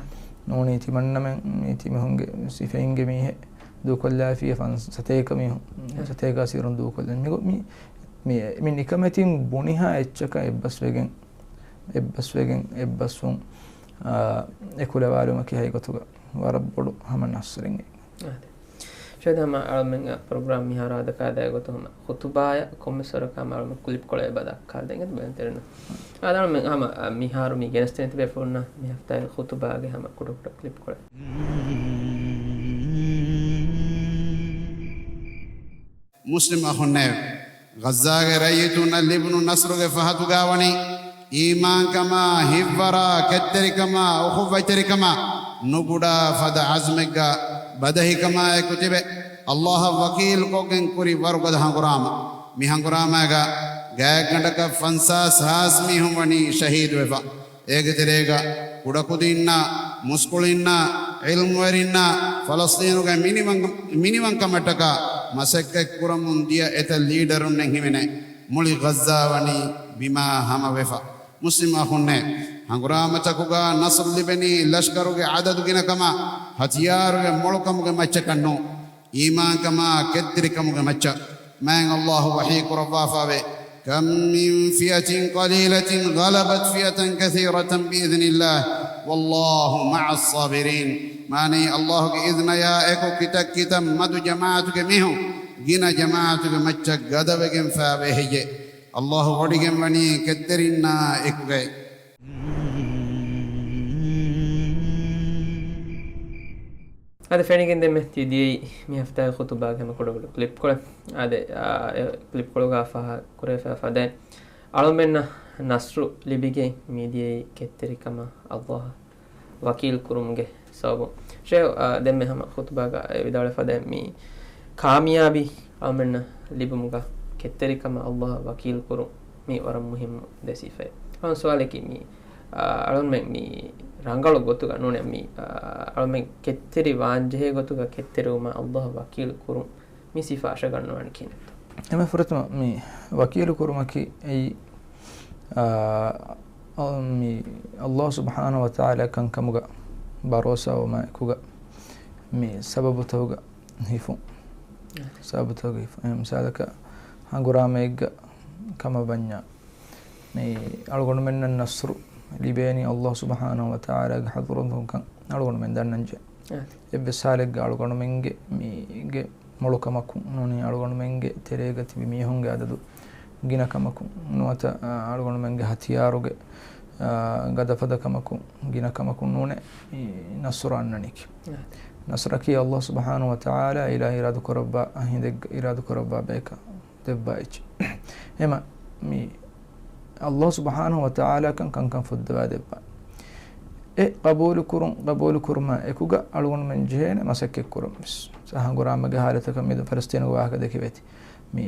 ނޫނީ ތިމަންނަމެން މި ތިމީހުންގެ ސިފައިންގެ މީހެއް ދޫކޮށްލާފި ފަން ސަތޭކަ މީހުން، އަ. ސަތޭކަ އަސީރުން ދޫކޮށްލަން. މި، މި، މި، މި ނިކަމެތިން ބުނިހާ އެއްޗަކަށް އެއްބަސްވެގެން، އެއްބަސްވެގެން، އެއްބަސްވުން، އާ، އެކުލަވާލުމަކީ ހަގީގަތުގަ ވަރަށް ބޮޑު ހަމަ ނަޞްރެއް. އާދެ. ޝަހީދު ހަމަ އަޅަމެން ޕްރޮގްރާމް މިހާރު އާދަކާދައިގެ ގޮތުން ހަމަ ޚުތުބާއަށް ކޮންމެސް ވަރަކަށް ހަމަ އަޅަމެން ކްލިޕްކޮޅެއް އެބަ ދައްކާލަދޭން އެދު ބައިންތެރިން. އާދެ އަޅަމެން ހަމަ މިހާރު މި ގެނެސްދޭނެ ތިބޭފުޅުންނަށް މި ހަފްތާގެ ޚުތުބާގެ ހަމަ ކުޑަކުޑަ ކްލިޕްކޮޅެއް. މުސްލިމް އަޚުންނޭވެ! ޣައްޒާގެ ރައްޔިތުންނަށް ލިބުނު ނަޞްރުގެ ފަހަތުގަ ވަނީ އީމާންކަމާ، ހިތްވަރާ، ކެތްތެރިކަމާ، އުޚުއްވަތްތެރިކަމާ، ނުބުޑާ ފަދަ ޢަޒްމެއްގަ ބަދަހިކަމާއެކު ތިބެ، ﷲ އަށް ވަކީލުކޮށްގެން ކުރި ވަރުގަދަ ހަނގުރާމަ. މި ހަނގުރާމައިގަ ގާތްގަނޑަކަށް ފަންސާސް ހާސް މީހުން ވަނީ ޝަހީދުވެފަ. އޭގެ ތެރޭގަ ކުޑަކުދިންނާ މުސްކުޅިންނާ، ޢިލްމުވެރިންނާ، ފަލަސްޠީނުގެ މިނިވަން، މިނިވަންކަމަށްޓަކާ މަސައްކަތްކުރަމުން ދިޔަ އެތައް ލީޑަރުންނެއް ހިމެނޭ. މުޅި ޣައްޒާ ވަނީ ބިމާ ހަމަވެފަ. މުސްލިމް އަޚުންނޭ، ހަނގުރާމަތަކުގަ ނަޞްރު ލިބެނީ ލަޝްކަރުގެ ޢަދަދު ގިނަކަމާ، ހަތިޔާރުގެ މޮޅުކަމުގެ މައްޗަކަށް ނޫން. އީމާންކަމާ ކެތްތެރިކަމުގެ މައްޗަށް. މާތް ﷲ ވަޙީ ކުރައްވާފައެވެ. كم من فئة قليلة غلبت فئة كثيرة بإذن الله والله مع الصابرين. މާނައީ، ﷲ ގެ އިޒްނަޔާ އެކު ކިތައް ކިތައް މަދު ޖަމާޢަތުގެ މީހުން ގިނަ ޖަމާޢަތުގެ މައްޗަށް ގަދަވެގެންފާވޭ ހެއްޔޭ. ﷲ ވޮޑިގެން ވަނީ ކެތްތެރިންނާ އެކުގައި. އަދި ފެނިގެން ދެމެ ތި ދިޔައީ މި ހަފްތާގެ ޚުތުބާގެ ހަމަ ކުޑަކުޑަ ކްލިޕްކޮޅެއް. އާދެ، އާ، އެ ކްލިޕްކޮޅުގަ ފާހަގަ ކުރެވިފަ ފަދައިން އަޅުމެންނަށް ނަޞްރު ލިބިގެން މި ދިޔައީ ކެތްތެރިކަމަށް ﷲ އަށް ވަކީލް ކުރުމުގެ ސަބަބުން. ޝޭޚް، އާ، ދެންމެ ހަމަ ޚުތުބާގަ އެ ވިދާޅުވެފަ ފަދައިން މި ކާމިޔާބީ އަޅުމެންނަށް ލިބުމުގަ ކެތްތެރިކަމަށް ﷲ އަށް ވަކީލް ކުރުން މި ވަރަށް މުހިއްމު ދެ ސިފައެއް. އަޅުން ސުވާލަކީ މި، އާ، އަޅުންމެން މި ރަނގަޅު ގޮތުގަ ނޫނެ މި، އާ، އަޅުމެން ކެތްތެރި ވާންޖެހޭ ގޮތުގަ ކެތްތެރިވުމަށް ﷲ އަށް ވަކީލް ކުރުން މި ސިފަ އަށަގަންނަވާނެ ކިހިނެއްތޯ؟ އެންމެ ފުރަތަމަ މި ވަކީލު ކުރުމަކީ އެއީ، އާ، އަ، މި ﷲ ސުބްޙާނަހޫ ވަތަޢާލާ ކަންކަމުގަ ބަރޯސާވުމާ އެކުގަ މި ސަބަބުތަކުގަ ހިފުން. ސަބަބުތަކުގަ ހިފުން. އެ މިސާލަކަށް ހަނގުރާމައެއްގަ ކަމަށް ވަންޏާ، މި އަޅުގަނޑުމެންނަށް ނަޞްރު ލިބޭނީ ﷲ ސުބްޙާނަހޫ ވަތަޢާލާގެ ޙަޟްރަތުން ކަން އަޅުގަނޑުމެން ދަންނަންޖެހޭ. އެއްވެސް ޙާލެއްގަ އަޅުގަނޑުމެންގެ މީގެ މޮޅުކަމަކުން ނޫނީ އަޅުގަނޑުމެންގެ ތެރޭގަ ތިބި މީހުންގެ އަދަދު ގިނަކަމަކުން ނުވަތަ، އަ، އަޅުގަނޑުމެންގެ ހަތިޔާރުގެ، އަ، ގަދަފަދަކަމަކުން ގިނަކަމަކުން ނޫނޭ މި ނަޞްރު އަންނަނީކީ. ނަޞްރަކީ ﷲ ސުބްޙާނަހޫ ވަތަޢާލާ އިލާހީ އިރާދަކުރައްވާ ހިނދެއްގަ އިރާދަކުރައްވާ ބަޔަކަށް ދެއްވާ އެއްޗެއް. އެމަ މި ﷲ ސުބްޙާނަހޫ ވަތަޢާލާ ކަން ކަންކަން ފުއްދަވާ ދެއްވާ. އެ ޤަބޫލު ކުރުން، ޤަބޫލު ކުރުމާ އެކުގަ އަޅުގަނޑުމެން ޖެހޭނެ މަސައްކަތް ކުރަން ވެސް. ހަނގުރާމަގެ ޙާލަތަކަށް މިދު ފަލަސްޠީނުގެ ވާހަކަ ދެކެވޭތީ. މި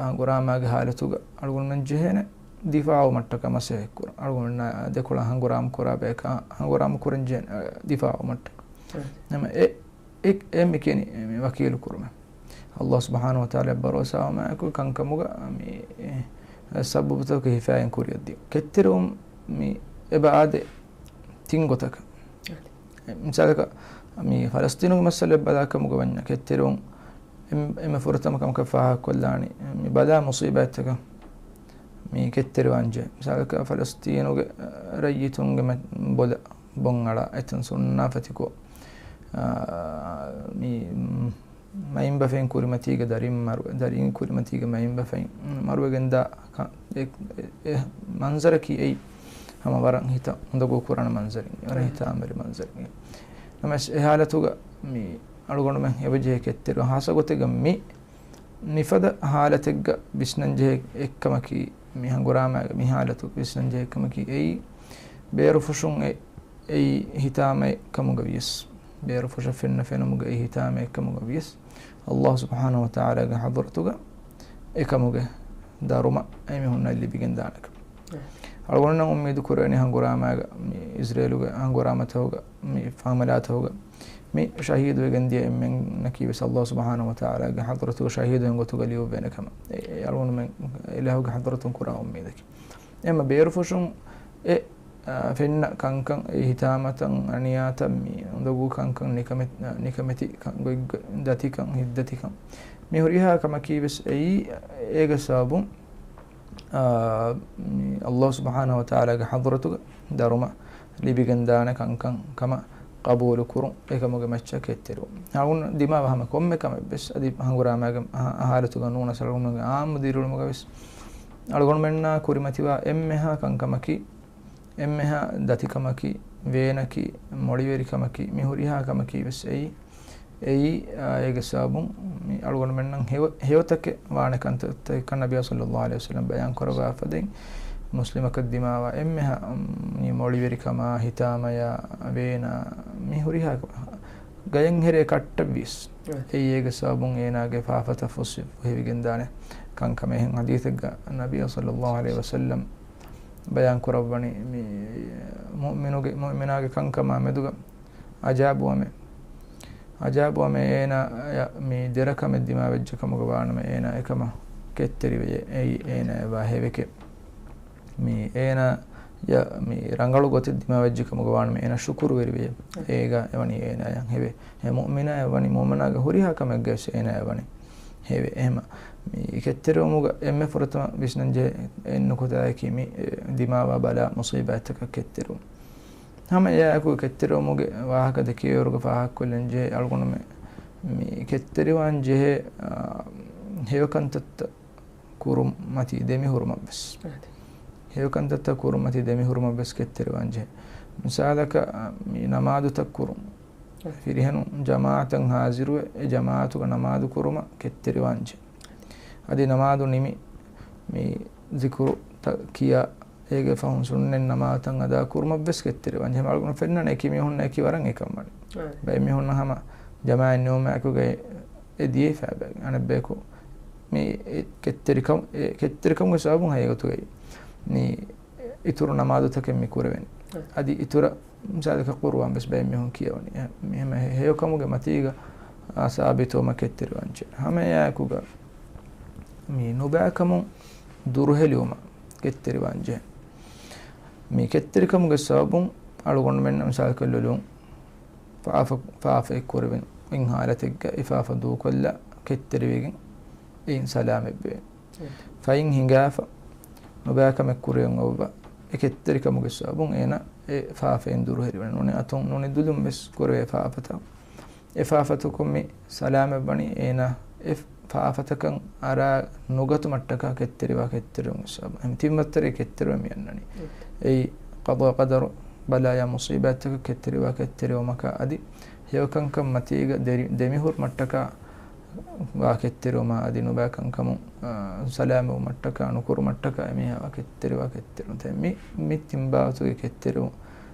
ހަނގުރާމަގެ ޙާލަތުގަ އަޅުގަނޑުމެން ޖެހޭނެ ދިފާޢު ވުމަށްޓަކާ މަސައްކަތް ކުރަން. އަޅުގަނޑުމެންނާ ދެކޮޅަށް ހަނގުރާމަ ކުރާ ބަޔަކަށް ހަނގުރާމަ ކުރަން ޖެހޭނެ ދިފާޢު ވުމަށްޓަކާ. ނަމަ އެ އެ، އެ މި ކިޔަނީ މި ވަކީލު ކުރުމެއް. ﷲ ސުބްޙާނަހޫ ވަތަޢާލާ ބަރޯސާވުމާއެކު ކަންކަމުގަ މި، އެ، ސަބަބުތަކުގެ ހިފައިގެން ކުރިއަށްދިޔުން. ކެތްތެރިވުން މި އެބަ އާދޭ ތިން ގޮތަކަށް. މިސާލަކަށް މި ފަލަސްޠީނުގެ މައްސަލަ ބަލާކަމުގަ ވަންޏާ ކެތްތެރިވުން އެން-، އެންމެ ފުރަތަމަ ކަމަކަށް ފާހަގަކޮށްލާނީ މި ބަލާ މުޞީބާތްތަކަށް މި ކެތްތެރިވާންޖެހޭ. މިސާލަކަށް ފަލަސްޠީނުގެ ރައްޔިތުންގެ މަ-، ބޮލަށް ބޮން އަޅާ، އެތަން ސުންނާފަތިކޮށް، އާ، މި މައިންބަފައިން ކުރިމަތީގެ ދަރިން މަރު-، ދަރިން ކުރިމަތީގެ މައިންބަފައިން މަރުވެގެންދާ ކަ-، އެ-، އެ-، އެ މަންޒަރަކީ އެއީ ހަމަ ވަރަށް ހިތަށް އުނދަގޫ ކުރާނެ މަންޒަރެއް، ވަރަށް ހިތާމަވެރި މަންޒަރެއް. ނަމަވެސް އެ ހާލަތުގަ މި އަޅުގަނޑުމެން އެބަޖެހޭ ކެތްތެރި ހާއްސަ ގޮތެއްގަ މި މިފަދަ ހާލަތެއްގަ ވިސްނަންޖެހޭ އެއްކަމަކީ، މި ހަނގުރާމާގެ މި ހާލަތު ވިސްނަންޖެހޭ އެއްކަމަކީ، އެއީ ބޭރުފުށުން އެ-، އެއީ ހިތާމައެއް ކަމުގަ ވިޔަސް، ބޭރުފުށަށް ފެންނަ ފެނުމުގައި ހިތާމައެއް ކަމުގަ ވިޔަސް، ﷲ ސުބްޙާނަހޫ ވަތަޢާލާގެ ޙަޟްރަތުގަ އެކަމުގެ ދަރުމަ އެމީހުންނަށް ލިބިގެންދާނެކަން. އަޅުގަނޑުމެން އުއްމީދު ކުރެވެނީ ހަނގުރާމާގަ، މި އިޒްރޭލުގެ ހަނގުރާމަތަކުގަ، މި ހަމަލާތަކުގަ މި ޝަހީދުވެގެން ދިޔަ އެންމެންނަކީ ވެސް ﷲ ސުބްޙާނަހޫ ވަތަޢާލާގެ ޙަޟްރަތުގަ ޝަހީދުވެގެން ގޮތުގަ ލިޔުއްވޭނެ ކަމަށް. އެ، އެ އަޅުގަނޑުމެން އިލާހުގެ ޙަޟްރަތުން ކުރާ އުއްމީދަކީ. އެމަ ބޭރުފުށުން އެ، އާ، ފެންނަ ކަންކަން، އެ ހިތާމަތައް، އަނިޔާތައް، މި އުނދަގޫ ކަންކަން، ނިކަމެ-، ނިކަމެތި ކަން، ގޮތްގޮތް ދަތިކަން، ހިތްދަތިކަން، މި ހުރިހާ ކަމަކީ ވެސް އެއީ އޭގެ ސަބަބުން އާ، މި ﷲ ސުބްޙާނަހޫ ވަތަޢާލާގެ ޙަޟްރަތުގަ ދަރުމަ ލިބިގެންދާނެ ކަންކަން ކަމަށް ޤަބޫލު ކުރުން، އެކަމުގެ މައްޗަށް ކެތްތެރިވުން. އަޅުގަނޑު ދިމާވާ ހަމަ ކޮންމެ ކަމެއް ވެސް އަދި ހަނގުރާމާގެ ހާ-، ހާލަތުގަ ނޫނަސް އަޅުގަނޑުމެންގެ އާއްމު ދިރިއުޅުމުގަ ވެސް އަޅުގަނޑުމެންނާ ކުރިމަތިވާ އެންމެހާ ކަންކަމަކީ، އެންމެހާ ދަތިކަމަކީ، ވޭނަކީ، މޮޅިވެރިކަމަކީ، މި ހުރިހާ ކަމަކީ ވެސް އެއީ، އެއީ، އާ، އޭގެ ސަބަބުން މި އަޅުގަނޑުމެންނަށް ހެޔޮ-، ހެޔޮތަކެއް ވާނެ ކަންތައްތަކަކަށް ނަބިއްޔާ ޞައްލައްލާހު ޢަލައިހި ވަސައްލަމް ބަޔާން ކުރައްވާފަދައިން، މުސްލިމަކަށް ދިމާވާ އެންމެހާ، މި މޮޅިވެރިކަމާ، ހިތާމަޔާ، ވޭނާ، މި ހުރިހާ ގަޔަށްހެރޭ ކައްޓަށްވިޔަސް، އެއީ އޭގެ ސަބަބުން އޭނާގެ ފާފަތައް ފުއްސި ފުހެވިގެންދާނެ ކަންކަމެއް. އެހެން ޙަދީޘެއްގަ ނަބިއްޔާ ޞައްލައްލާހު ޢަލައިހި ވަސައްލަމް ބަޔާން ކުރައްވަނީ، މި މުއުމިނުގެ، މުއުމިނާގެ ކަންކަމާ މެދުގަ އަޖާބުވަމެ، އަޖާބުވަމެ އޭނާ މި ދެރަކަމެއް ދިމާވެއްޖެ ކަމުގަ ވާނަމަ އޭނާ އެކަމަށް ކެތްތެރިވެޔޭ. އެއީ އޭނާއަށް ވާ ހެވެކެއް. މި އޭނާ މި ރަނގަޅު ގޮތެއް ދިމާވެއްޖެ ކަމުގަ ވާނަމަ އޭނާ ޝުކުރުވެރިވެޔޭ. އޭގަ އެވަނީ އޭނާއަށް ހެވެ. އެ މުއުމިނާ އެވަނީ މުއުމިނާގެ ހުރިހާ ކަމެއްގަވެސް އޭނާ އެވަނީ ހެވެ. އެހެމަ މި ކެތްތެރިވުމުގަ އެންމެ ފުރަތަމަ ވިސްނަންޖެހޭ އެއް ނުކުތާއަކީ މި ދިމާވާ ބަލާ މުސީބާތްތަކަށް ކެތްތެރިވުން. ހަމަ އެއާއެކު ކެތްތެރިވުމުގެ ވާހަކަ ދެކޭވަރުގަ ފާހަގަކޮށްލަން ޖެހޭ އަޅުގަނޑުމެން މި ކެތްތެރިވާން ޖެހޭ، އާ، ހެޔޮކަންތައްތައް ކުރުމަތީ ދެމިހުރުމަށްވެސް. އާދެ. ހެޔޮކަންތައްތައް ކުރުމަތީ ދެމިހުރުމަށްވެސް ކެތްތެރިވާން ޖެހޭ. މިސާލަކަށް، އާ، މި ނަމާދުތައް ކުރުން. އާދެ. ފިރިހެނުން ޖަމާޢަތަށް ހާޒިރުވެ، އެ ޖަމާޢަތުގަ ނަމާދު ކުރުމަށް ކެތްތެރިވާން ޖެހޭ. އަދި ނަމާދު ނިމި، މި ޒިކުރުތައް ކިޔާ، އޭގެ ފަހުން ސުންނަތް ނަމާދުތައް އަދާ ކުރުމަށްވެސް ކެތްތެރިވާން ޖެހޭ. އަޅުގަނޑު ފެންނަން އެކި މީހުންނަށް އެކި ވަރަށް އެކަން ވަނީ. އާ. ބައެއް މީހުންނަށް ހަމަ ޖަމާޢަތް ނިމުމާއެކުގައި އެ ދިޔައީ ފައިބައިގެން. އަނެއްބަޔަކު މި އެ ކެތްތެރިކަމު، އެ ކެތްތެރިކަމުގެ ސަބަބުން ހަގީގަތުގައި މި އިތުރު ނަމާދުތަކެއް މި ކުރެވެނީ. އަދި އިތުރަށް މިސާލަކަށް ޤުރުއާން ވެސް ބައެއް މީހުން ކިޔަވަނީ. އެ، މި ހަމަ ހެ-، ހެޔޮކަމުގެ މަތީގަ، އާ، ސާބިތުވުމަށް ކެތްތެރިވާން ޖެހޭ. ހަމަ އެއާއެކުގަ މި ނުބައިކަމުން ދުރުހެލިވުމަށް ކެތްތެރިވާން ޖެހޭ. މި ކެތްތެރިކަމުގެ ސަބަބުން އަޅުގަނޑުމެންނަށް މިސާލަކަށް ލޮލުން ފާފަ، ފާފައެއް ކުރެވެން އިން ހާލަތެއްގަ އެ ފާފަ ދޫކޮށްލާ ކެތްތެރިވެގެން އެއިން ސަލާމަތްވެ. ފައިން ހިނގާފަ ނުބައިކަމެއް ކުރެވެން އޮއްވާ އެ ކެތްތެރިކަމުގެ ސަބަބުން އޭނާ އެ ފާފައިން ދުރުހެލިވަނީ. ނޫނީ އަތުން ނޫނީ ދުލުން ވެސް ކުރެވޭ ފާފަތައް. އެ ފާފަތަކުން މި ސަލާމަތްވަނީ އޭނާ އެ ފާފަތަކަށް އަރާ ނުގަތުމަށްޓަކާ ކެތްތެރިވާ ކެތްތެރިވުމުގެ ސަބަބުން. އެހެން ތިން ވައްތަރެއް ކެތްތެރިވަމި އަންނަނީ. އެއީ ޤަޟާ ޤަދަރު ބަލާޔާ މުޞީބާތްތަކަށް ކެތްތެރިވާ ކެތްތެރިވުމަކާ އަދި ހެޔޮކަންކަން މަތީގަ ދެރި-، ދެމިހުރުމަށްޓަކާ ވާ ކެތްތެރިވުމާ އަދި ނުބައިކަންކަމުން، އާ، ސަލާމަތްވުމަށްޓަކާ ނުކުރުމަށްޓަކާ އެމީހާ ވާ ކެތްތެރިވާ ކެތްތެރިވުންތައް. މި، މި ތިން ބާވަތުގެ ކެތްތެރިވު-،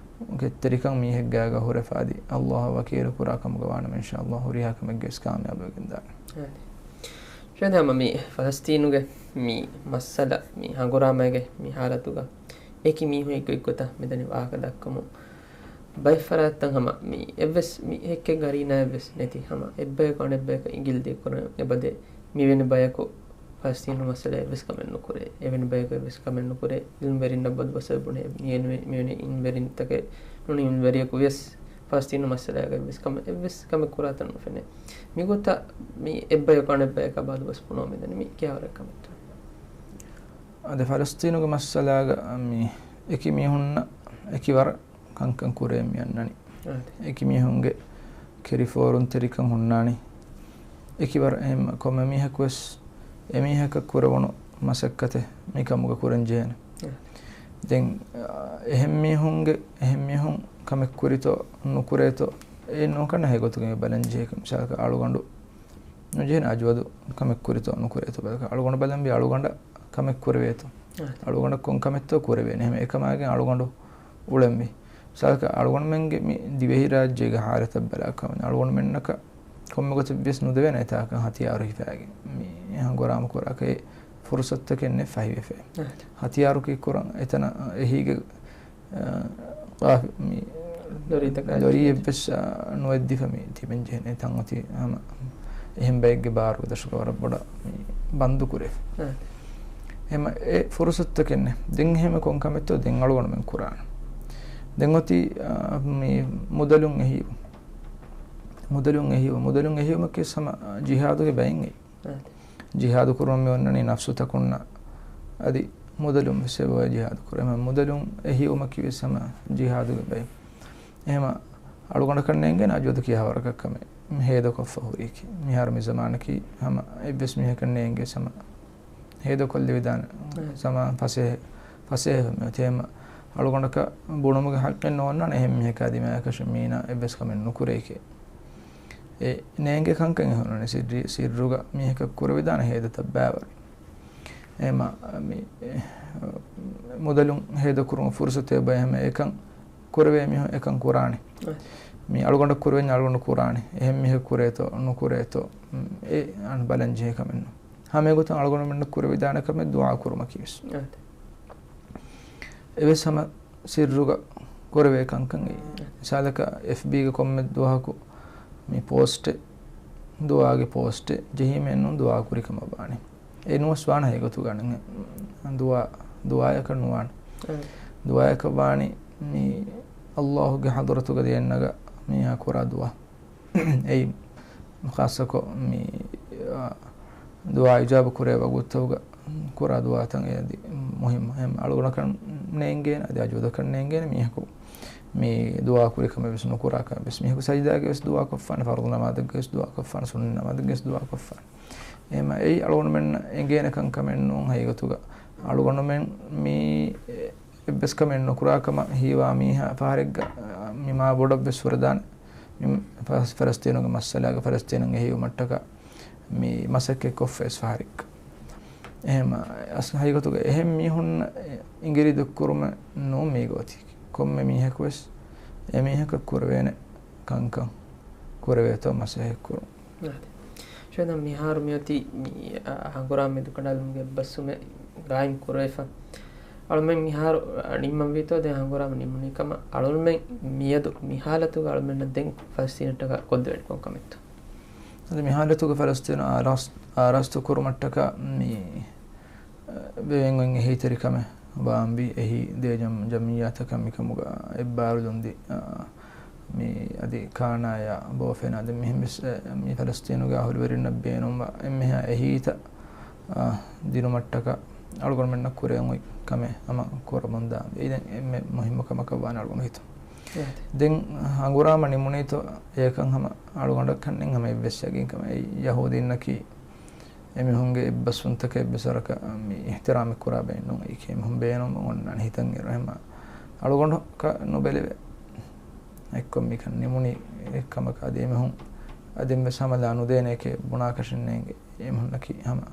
ކެތްތެރިކަން މީހެއްގާގަ ހުރެފަ އަދި ﷲ އަށް ވަކީލު ކުރާ ކަމުގަ ވާނަމަ އިންޝާﷲ ހުރިހާ ކަމެއްގަވެސް ކާމިޔާބުވެގެން ދާނެ. އާދެ. ޝޭޚް ހަމަ މި ފަލަސްތީނުގެ މި މައްސަލަ މި ހަނގުރާމައިގެ މި ހާލަތުގަ އެކި މީހުން އެއްގޮތްގޮތަށް މިދަނީ ވާހަކަ ދައްކަމުން ބައެއް ފަރާތްތައް ހަމަ މި އެއްވެސް މި ހެއްކެއް ގަރީނާއެއްވެސް ނެތި ހަމަ އެއްބަޔަކު އަނެއްބަޔަކަށް އިނގިލި ދޭކުރަން އެބަދޭ. މިވެނި ބަޔަކު ފަލަސްތީނު މައްސަލައަށް އެއްވެސް ކަމެއް ނުކުރޭ. އެވެނި ބަޔަކު އެއްވެސް ކަމެއް ނުކުރޭ. އިލްމުވެރިންނަށް ބަދުބަސް ބުނޭ. މިވެނި، މިވެނި އިލްމުވެރިންތަކެއް ނޫނީ އިލްމުވެރިޔަކު ވިޔަސް ފަލަސްތީނު މައްސަލައިގައި ވެސް ކަމެއް އެއްވެސް ކަމެއް ކުރާތަން ނުފެނޭ. މިގޮތަށް މި އެއްބަޔަކު އަނެއްބަޔަކާ ބަދުބަސް ބުނުމަށް މިދަނީ މި ކިހާވަރެއް ކަމެއްތޯ؟ އަދި ފަލަސްތީނުގެ މައްސަލާގަ މި އެކި މީހުންނަށް އެކި ވަރަށް ކަންކަން ކުރޭ މި އަންނަނީ. އާދެ. އެކި މީހުންގެ ކިރިފޯރުންތެރިކަން ހުންނާނީ. އެކި ވަރަށް އެހެން ކޮންމެ މީހަކުވެސް އެމީހަކަށް ކުރެވުނު މަސައްކަތެއް މިކަމުގަ ކުރަން ޖެހޭނެ. އާދެ. ދެން، އާ، އެހެން މީހުންގެ، އެހެން މީހުން ކަމެއް ކުރިތޯ ނުކުރޭތޯ އެ ނުކަން ހެޔޮގޮތުގައި ބަލަން ޖެހޭ. މިސާލަކަށް އަޅުގަނޑު ނުޖެހޭނެ އަޖުވަދު ކަމެއް ކުރިތޯ ނުކުރޭތޯ ބަލަކަށް އަޅުގަނޑު ބަލަންވީ އަޅުގަނޑަށް ކަމެއް ކުރެވޭތޯ. އާދެ. އަޅުގަނޑަށް ކޮން ކަމެއްތޯ ކުރެވޭނެ. އެހެން އެކަމާގެން އަޅުގަނޑު އުޅެންވީ. މިސާލަކަށް އަޅުގަނޑުމެންގެ މި ދިވެހިރާއްޖޭގެ ހާލަތަށް ބަލާކަމަށް އަޅުގަނޑުމެންނަކަށް ކޮންމެ ގޮތެއްވިޔަސް ނުދެވޭނެ އެތާކަށް ހަތިޔާރު ހިފާގެން މި ހަނގުރާމަ ކުރާކަށް އެ ފުރުސަތުތަކެއް ނެތް ފަހިވެފަ. އާދެ. ހަތިޔާރު ކީއްކުރަން އެތަނަށް އެހީގެ، އާ، މި ލޮރީތަކާ ލޮރީއެއްވެސް، އާ، ނުއެއްދިފަ މި ތިބެން ޖެހޭނެ. އެތަން އޮތީ ހަމަ އެހެން ބައެއްގެ ބާރުގެ ދަށުގަ ވަރަށް ބޮޑަށް މި ބަންދު ކުރެފަ. އާދެ. އެހެމަ އެ ފުރުސަތުތަކެއް ނެތް. ދެން އެހެމަ ކޮން ކަމެއްތޯ ދެން އަޅުގަނޑުމެން ކުރާނެ. ދެން އޮތީ، އާ، މި މުދަލުން އެހީވުން. މުދަލުން އެހީވުން. މުދަލުން އެހީވުމަކީ ހަމަ ޖިހާދުގެ ބައެއް އެއް. އާދެ. ޖިހާދު ކުރުމަށް މި އޮންނަނީ ނަފްސުތަކުންނަށް އަދި މުދަލުން ވެސް އެބައޮތް ޖިހާދު ކުރުމަށް. މުދަލުން އެހީވުމަކީ ވެސް ހަމަ ޖިހާދުގެ ބައެއް. އެހެމަ އަޅުގަނޑަކަށް ނޭނގޭނެ އަޖުވަދު ކިހާވަރަކަށް ކަމެއް ހޭދަކޮށްފަ ހުރީކީ. މިހާރު މި ޒަމާނަކީ ހަމަ އެއްވެސް މީހަކަށް ނޭނގޭ ހަމަ ހޭދަކޮށްލެވިދާނެ ޒަމާން ފަސޭހަ، ފަސޭހަ މި އޮތީ. އެހެމަ އަޅުގަނޑަކަށް ބުނުމުގެ ޙައްޤެއް ނޯންނާނެ އެހެން މީހަކާ ދިމާއަކަށް މީނާ އެއްވެސް ކަމެއް ނުކުރޭކޭ. އެ ނޭނގޭ ކަންކަން އެހެން ނޫނީ ސިއްރީ، ސިއްރުގަ މީހަކަށް ކުރެވިދާނެ ހޭދަތައް ބައިވަރު. އެހެމަ މި، އެ، މުދަލުން ހޭދަކުރުމަށް ފުރުސަތެއް އެބަ އެހެމަ އެކަން ކުރެވޭ މީހުން އެކަން ކުރާނެ. އަ. މި އަޅުގަނޑަށް ކުރެވެންޏާ އަޅުގަނޑު ކުރާނެ. އެހެން މީހަކު ކުރޭތޯ ނުކުރޭތޯ، އެ އަން ބަލަން ޖެހޭ ކަމެއް ނޫން. ހަމަ އެގޮތުން އަޅުގަނޑުމެންނަށް ކުރެވިދާނެ ކަމެއް ދުޢާ ކުރުމަކީ ވެސް. އާދެ. އެވެސް ހަމަ ސިއްރުގަ ކުރެވޭ ކަންކަން އެއީ. މިސާލަކަށް އެފްބީގެ ކޮންމެ ދުވަހަކު މި ޕޯސްޓެއް، ދުޢާގެ ޕޯސްޓެއް ޖެހީމެއްނޫން ދުޢާ ކުރި ކަމަށް ވާނެ. އެ ނުވަސް ވާނެ ހަގީގަތުގަ ނި-، ދުޢާ، ދުޢާއަކަށް ނުވާނެ. އެ. ދުޢާއަކަށް ވާނީ މި ﷲ ގެ ޙަޟްރަތުގަ ދޭން ނަގާ މީހާ ކުރާ ދުޢާ. އެއީ ޚާއްޞަކޮށް މި، އާ، ދުޢާ އިޖާބަ ކުރޭ ވަގުތުތަކުގަ ކުރާ ދުޢާތައް އެ އަދި މުހިއްމު. އެހެން އަޅުގަނޑަކަށް ނޭނގޭނެ، އަދި އަޖޫދަކަށް ނޭނގޭނެ މީހަކު މި ދުޢާ ކުރި ކަމެއް ވެސް ނުކުރާ ކަމެއް ވެސް. މީހަކު ސަޖިދާގަ ވެސް ދުޢާ ކޮށްފާނެ، ފަރުޟު ނަމާދެއްގަ ވެސް ދުޢާ ކޮށްފާނެ، ސުންނަ ނަމާދެއްގަ ވެސް ދުޢާ ކޮށްފާނެ. އެހެން އެއީ އަޅުގަނޑުމެންނަށް އެނގޭނެ ކަންކަމެއް ނޫން ހަގީގަތުގަ. އަޅުގަނޑުމެން މި އެއްވެސް ކަމެއް ނުކުރާ ކަމަށް ހީވާ މީހާ ފަހަރެއްގަ، މި މާ ބޮޑަށް ވެސް ހުރެދާނެ. މި ފަ-، ފަލަސްތީނުގެ މައްސަލާގަ ފަލަސްތީނުން އެހީވުމަށްޓަކާ މި މަސައްކަތް ކޮށްފަ ވެސް ފަހަރެއްގަ. އެހެން އަސް-، ހަގީގަތުގަ އެހެން މީހުން އިނގިރި ދުއްކުރުމެއް ނޫން މީގަ އޮތީ. ކޮންމެ މީހަކު ވެސް އެމީހަކަށް ކުރެވޭނެ ކަންކަން ކުރެވޭތޯ މަސައްކަތް ކުރުން. އާދެ. ޝޭޚް، މިހާރު މިއޮތީ މި، އަ، ހަނގުރާމަ މެދުކަނޑާލުމުގެ އެއްބަސްވުމެއް ގާއިމް ކުރެވިފަ. އަޅުމެން މިހާރު، އަ، ނިންމަންވީތޯ ދެން ހަނގުރާމަ ނިމުނީ ކަމަށް؟ އަޅުމެން މިއަދު މި ހާލަތުގަ އަޅުމެންނަށް ދެން ފަލަސްތީނަށްޓަކާ ކޮށްދެވޭނެ ކޮން ކަމެއްތޯ؟ އަދި މި ހާލަތުގަ ފަލަސްތީނު އާރާސް-، އާރާސްތު ކުރުމަށްޓަކާ މި ވެވެން އޮތް އެހީތެރިކަމެއް ވާންވީ، އެހީ ދޭ ޖަމް-، ޖަމްޢިއްޔާތަކަށް މިކަމުގަ އެއްބާރުލުންދީ، އާ، މި އަދި ކާނާޔާ ބޯފޭނާ އަދި މިހެން ވެސް، އެ، މި ފަލަސްތީނުގެ އަހުލުވެރިންނަށް ބޭނުންވާ އެންމެހާ އެހީތައް، އާ، ދިނުމަށްޓަކާ އަޅުގަނޑުމެންނަށް ކުރެވެން އޮތް ކަމެއް ހަމަ ކުރަމުންދާންވީ. އެއީ ދެން އެންމެ މުހިއްމު ކަމަކަށް ވާނެ އަޅުގަނޑު ހިތުން. ދެން ހަނގުރާމަ ނިމުނީތޯ އެކަން ހަމަ އަޅުގަނޑަކަށް ނެތް ހަމަ އެއްވެސް ޔަގީންކަމެއް. އެއީ ޔަހޫދީންނަކީ އެމީހުންގެ އެއްބަސްވުންތަކަށް އެއްވެސް ވަރަކަށް މި އިޙްތިރާމެއް ކުރާ ބައެއް ނޫން. އެއީކީ އެމީހުން ބޭނުން އޮންނާނެ ހިތަށް އެރު. އެހެންމަ އަޅުގަނޑަކަށް ނުބެލެވޭ. އެއްކޮށް މިކަން ނިމުނީ އެއްކަމަކަށް އަދި އެމީހުން އަދި އެއްވެސް ހަމަލާ ނުދޭނެ އެކޭ ބުނާކަށެއް ނޭނގެ. އެމީހުންނަކީ ހަމަ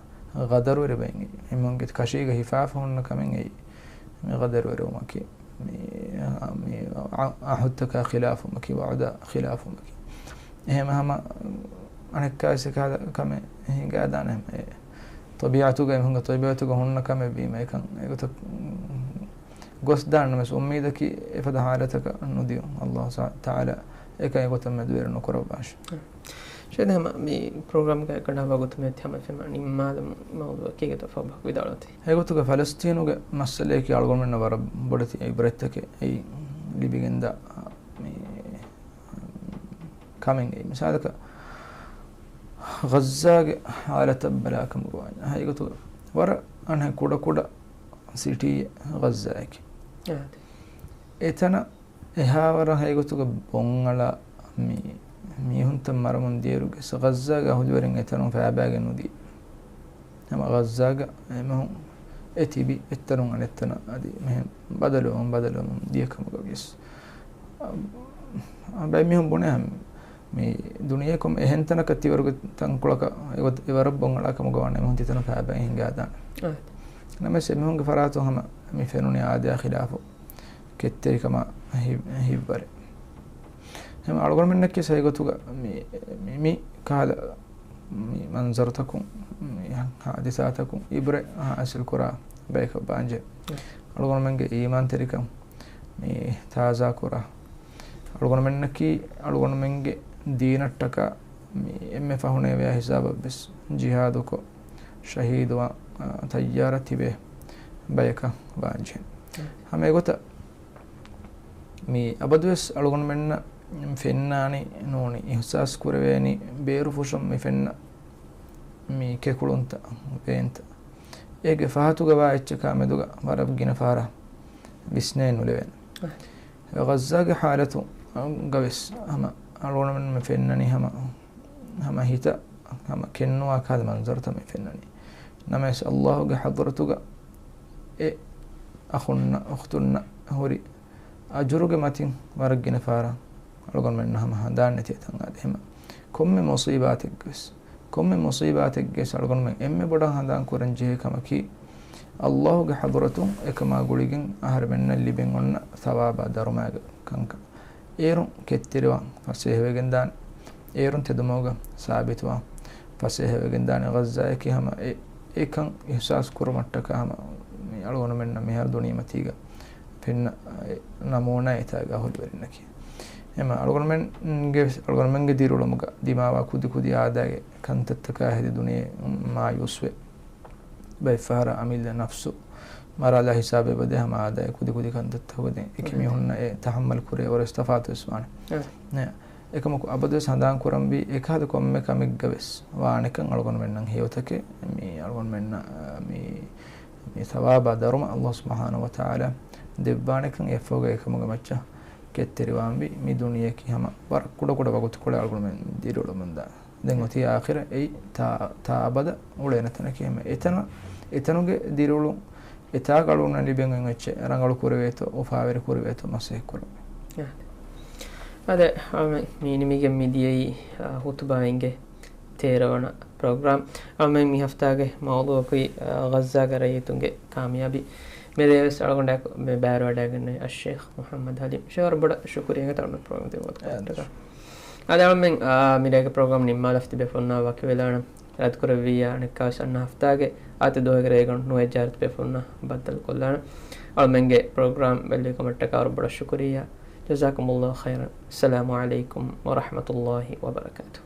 ޣަދަރުވެރި ބައެއް. އެމީހުންގެ ކަށީގަ ހިފާފަ ހުންނަ ކަމެއް އެއީ މި ޣަދަރުވެރިވުމަކީ. މި، މި އަ-، އަހުދުތަކާ ޚިލާފުވުމަކީ، ވަޢުދާ ޚިލާފުވުމަކީ. އެހެން ހަމަ އަނެއްކާވެސް އެކަހަލަ ކަމެއް ހިނގާދާނެ ހަމަ އެ ޠަބީޢަތުގަ، އެމީހުންގެ ޠަބީޢަތުގަ ހުންނަ ކަމެއް ވީމަ އެކަން އެގޮތަށް ގޮސްދާނެ ނަމަވެސް އުއްމީދަކީ އެފަދަ ހާލަތަކަށް ނުދިޔުން. ﷲ ތަޢާލާ އެކަން އެގޮތަށް މެދުވެރި ނުކުރައްވާށި. ޝޭޚް، ހަމަ މި ޕްރޮގްރާމްގައި ކަނޑާ ވަގުތު މިއޮތީ ހަމަ ފެން ނިންމާލުމު މައުޟޫޢަކީ ގެތަ ފަހު ވިދާޅުވަތީ. އެގޮތުގަ ފަލަސްތީނުގެ މައްސަލަޔަކީ އަޅުގަނޑުމެންނަށް ވަރަށް ބޮޑެތި ޢިބްރަތްތަކެއް އެއީ ލިބިގެންދާ މި ކަމެއް އެއީ. މިސާލަކަށް ޣައްޒާގެ ޙާލަތަށް ބަލާކަމުގަ ވާންޏާ ހަގީގަތުގަ ވަރަށް އަނެއް ކުޑަކުޑަ ސިޓީއެއް ޣައްޒާއަކީ. އާދެ. އެތަނަށް އެހާވަރަށް ހަގީގަތުގަ ބޮންއަޅާ މި މީހުންތައް މަރަމުން ދިޔައިރު ގެސް ޣައްޒާގެ އަހުލުވެރިން އެތަނުން ފައިބައިގެން ނުދީ. ހަމަ ޣައްޒާގަ އެމީހުން އެ ތިބި އެއްތަނުން އަނެއްތަނަށް އަދި މިހެން ބަދަލުވަމުން ބަދަލުވަމުން ދިޔަ ކަމުގަ ވިޔަސް، އަ، އަ، ބައެއް މީހުން ބުނޭ ހަމަ މި ދުނިޔެ ކޮން އެހެން ތަނަކަށް ތިވަރުގެ ތަންކޮޅަކަށް އެގޮތް އެވަރަށް ބޮންއަޅާ ކަމުގަ ވާނެ އެމީހުން ތިތަނަށް ފައިބައި ހިނގާދާނެ. އާ. ނަމަވެސް އެމީހުންގެ ފަރާތުން ހަމަ މި ފެނުނީ އާދަޔާ ޚިލާފު ކެތްތެރިކަމާ ހި-، ހިތްވަރެއް. ހަމަ އަޅުގަނޑުމެންނަކީ ހަގީގަތުގަ މި، މި، މި ކަހަލަ މި މަންޒަރުތަކުން، މި ހާދިސާތަކުން އިބްރަތް ހާސިލް ކުރާ ބަޔަކަށް ވާންޖެ. އަޅުގަނޑުމެންގެ އީމާންތެރިކަން މި ތާޒާ ކުރާ. އަޅުގަނޑުމެންނަކީ އަޅުގަނޑުމެންގެ ދީނަށްޓަކާ މި އެންމެ ފަހުނޭވެޔާ ހިސާބަށްވެސް ޖިހާދުކޮށް، ޝަހީދުވާ، އާ، ތައްޔާރަށް ތިބޭ ބަޔަކަށް ވާންޖެ. ހަމަ އެގޮތަށް މި އަބަދުވެސް އަޅުގަނޑުމެންނަށް ފެންނާނީ ނޫނީ، އިޙްސާސް ކުރެވޭނީ ބޭރުފުށުން މި ފެންނަ މި ކެކުޅުންތައް، ވޭންތައް. އޭގެ ފަހަތުގަ ވާ އެއްޗަކާ މެދުގަ ވަރަށް ގިނަ ފަހަރަށް ވިސްނައެއް ނުލެވޭނެ. އަ. ޣައްޒާގެ ޙާލަތުގަވެސް ހަމަ އަޅުގަނޑުމެން މި ފެންނަނީ ހަމަ، ހަމަ ހިތަށް ހަމަ ކެންނުވާ ކަހަލަ މަންޒަރުތައް މި ފެންނަނީ. ނަމަވެސް ﷲ ގެ ޙަޟްރަތުގަ އެ އަޚުންނަށް އުޚްތުންނަށް ހުރި އަޖުރުގެ މަތިން ވަރަށް ގިނަ ފަހަރަށް އަޅުގަނޑުމެންނަށް ހަމަ ހަނދާން ނެތި އެތަން އާދެ. ހަމަ ކޮންމެ މުޞީބާތެއްގެވެސް، ކޮންމެ މުޞީބާތެއްގެވެސް އަޅުގަނޑުމެން އެންމެ ބޮޑަށް ހަނދާން ކުރަން ޖެހޭ ކަމަކީ، ﷲ ގެ ޙަޟްރަތުން އެކަމާ ގުޅިގެން އަހަރެމެންނަށް ލިބެން އޮންނަ ޘަވާބާ ދަރުމައިގެ ކަންކަން. އޭރުން ކެތްތެރިވާން ފަސޭހަވެގެންދާނެ. އޭރުން ތެދުމަގުގަ ސާބިތުވާން ފަސޭހަވެގެންދާނެ. ޣައްޒާއަކީ ހަމަ އެ، އެކަން އިޙްސާސް ކުރުމަށްޓަކާ ހަމަ މި އަޅުގަނޑުމެންނަށް މިހާރު ދުނިޔެމަތީގަ ފެންނަ ނަމޫނާ އެތާގެ އަހުލުވެރިންނަކީ. އެމަ އަޅުގަނޑުމެންގެ، އަޅުގަނޑުމެންގެ ދިރިއުޅުމުގަ ދިމާވާ ކުދި ކުދި އާދައިގެ ކަންތައްތަކާ ހެދި ދުނިޔެ މާޔޫސްވެ، ބައެއްފަހަރަށް އަމިއްލަ ނަފްސު މަރާލާ ހިސާބެއް ބަދޭ ހަމަ އާދައި ކުދި ކުދި ކަންތައްތަކުގަ ދެން އެކި މީހުންނަށް އެ ތަހައްމަލް ކުރޭ ވަރަށް ތަފާތުވެސް ވާނެ. އެ. ނޭ. އެކަމަކު އަބަދުވެސް ހަނދާން ކުރަންވީ އެކަހަލަ ކޮންމެ ކަމެއްގަވެސް ވާނެކަން އަޅުގަނޑުމެންނަށް ހެޔޮތަކެއް މި އަޅުގަނޑުމެންނަށް މި، މި ސަވާބާ ދަރުމަ ﷲ ސުބްޙާނަހޫ ވަތަޢާލާ ދެއްވާނެކަން އެއަށްފަހުގަ އެކަމުގެ މައްޗަށް ކެތްތެރިވާންވީ. މި ދުނިޔެއަކީ ހަމަ ވަރަށް ކުޑަކުޑަ ވަގުތުކޮޅެއް އަޅުގަނޑުމެން ދިރިއުޅެމުންދާ. ދެން އޮތީ އާޚިރަތް އެއީ ތާ، ތާ އަބަދަށް އުޅޭނެ ތަނަކީ ހަމަ އެތަނަށް، އެތަނުގެ ދިރިއުޅުން އެތާގަ އަޅުގަނޑަށް ލިބެން އޮތް އެއްޗެއް ރަނގަޅު ކުރެވޭތޯ، އުފާވެރި ކުރެވޭތޯ މަސައްކަތް ކުރަން. އާދެ، އާދެ، އަޅުމެން މި ނިމިގެން މި ދިޔައީ، އާ، ހުތުބާ އިނގޭ ތޭރަ ވަނަ ޕްރޮގްރާމް. އަޅުމެން މި ހަފްތާގެ މައުޟޫޢަކީ، އާ، ޣައްޒާގެ ރައްޔިތުންގެ ކާމިޔާބީ. މިރޭވެސް އަޅުގަނޑާއެކު މި ބައިވެރިވަޑައިގެންނެވި އައްޝޭޚް މުޙައްމަދު ޙަލީމް. ޝޭޚް ވަރަށް ބޮޑަށް ޝުކުރިއްޔާ ތަޅުމެ ޕްރޮގްރާމް ދިމާވަތަ އާދެ. އަދި އަޅުމެން، އާ، މިރޭގެ ޕްރޮގްރާމް ނިންމާލަފަ ތިބޭފުޅުންނާ ވަކިވެލާނަން. އިރާދަކުރެއްވިއްޔާ އަނެއްކާވެސް އަންނަ ހަފްތާގެ އާދެ ދުވަހުގެ ރޭގަނޑު ނުވައެއް ޖާރަތު ބޭފުޅުންނާ ބައްދަލުކޮށްލާނަން. އަޅުމެންގެ ޕްރޮގްރާމް ބެލުވިކަމަށްޓަކާ ވަރަށް ބޮޑަށް ޝުކުރިއްޔާ. جزاكم الله خيرا. السلام عليكم ورحمة الله وبركاته.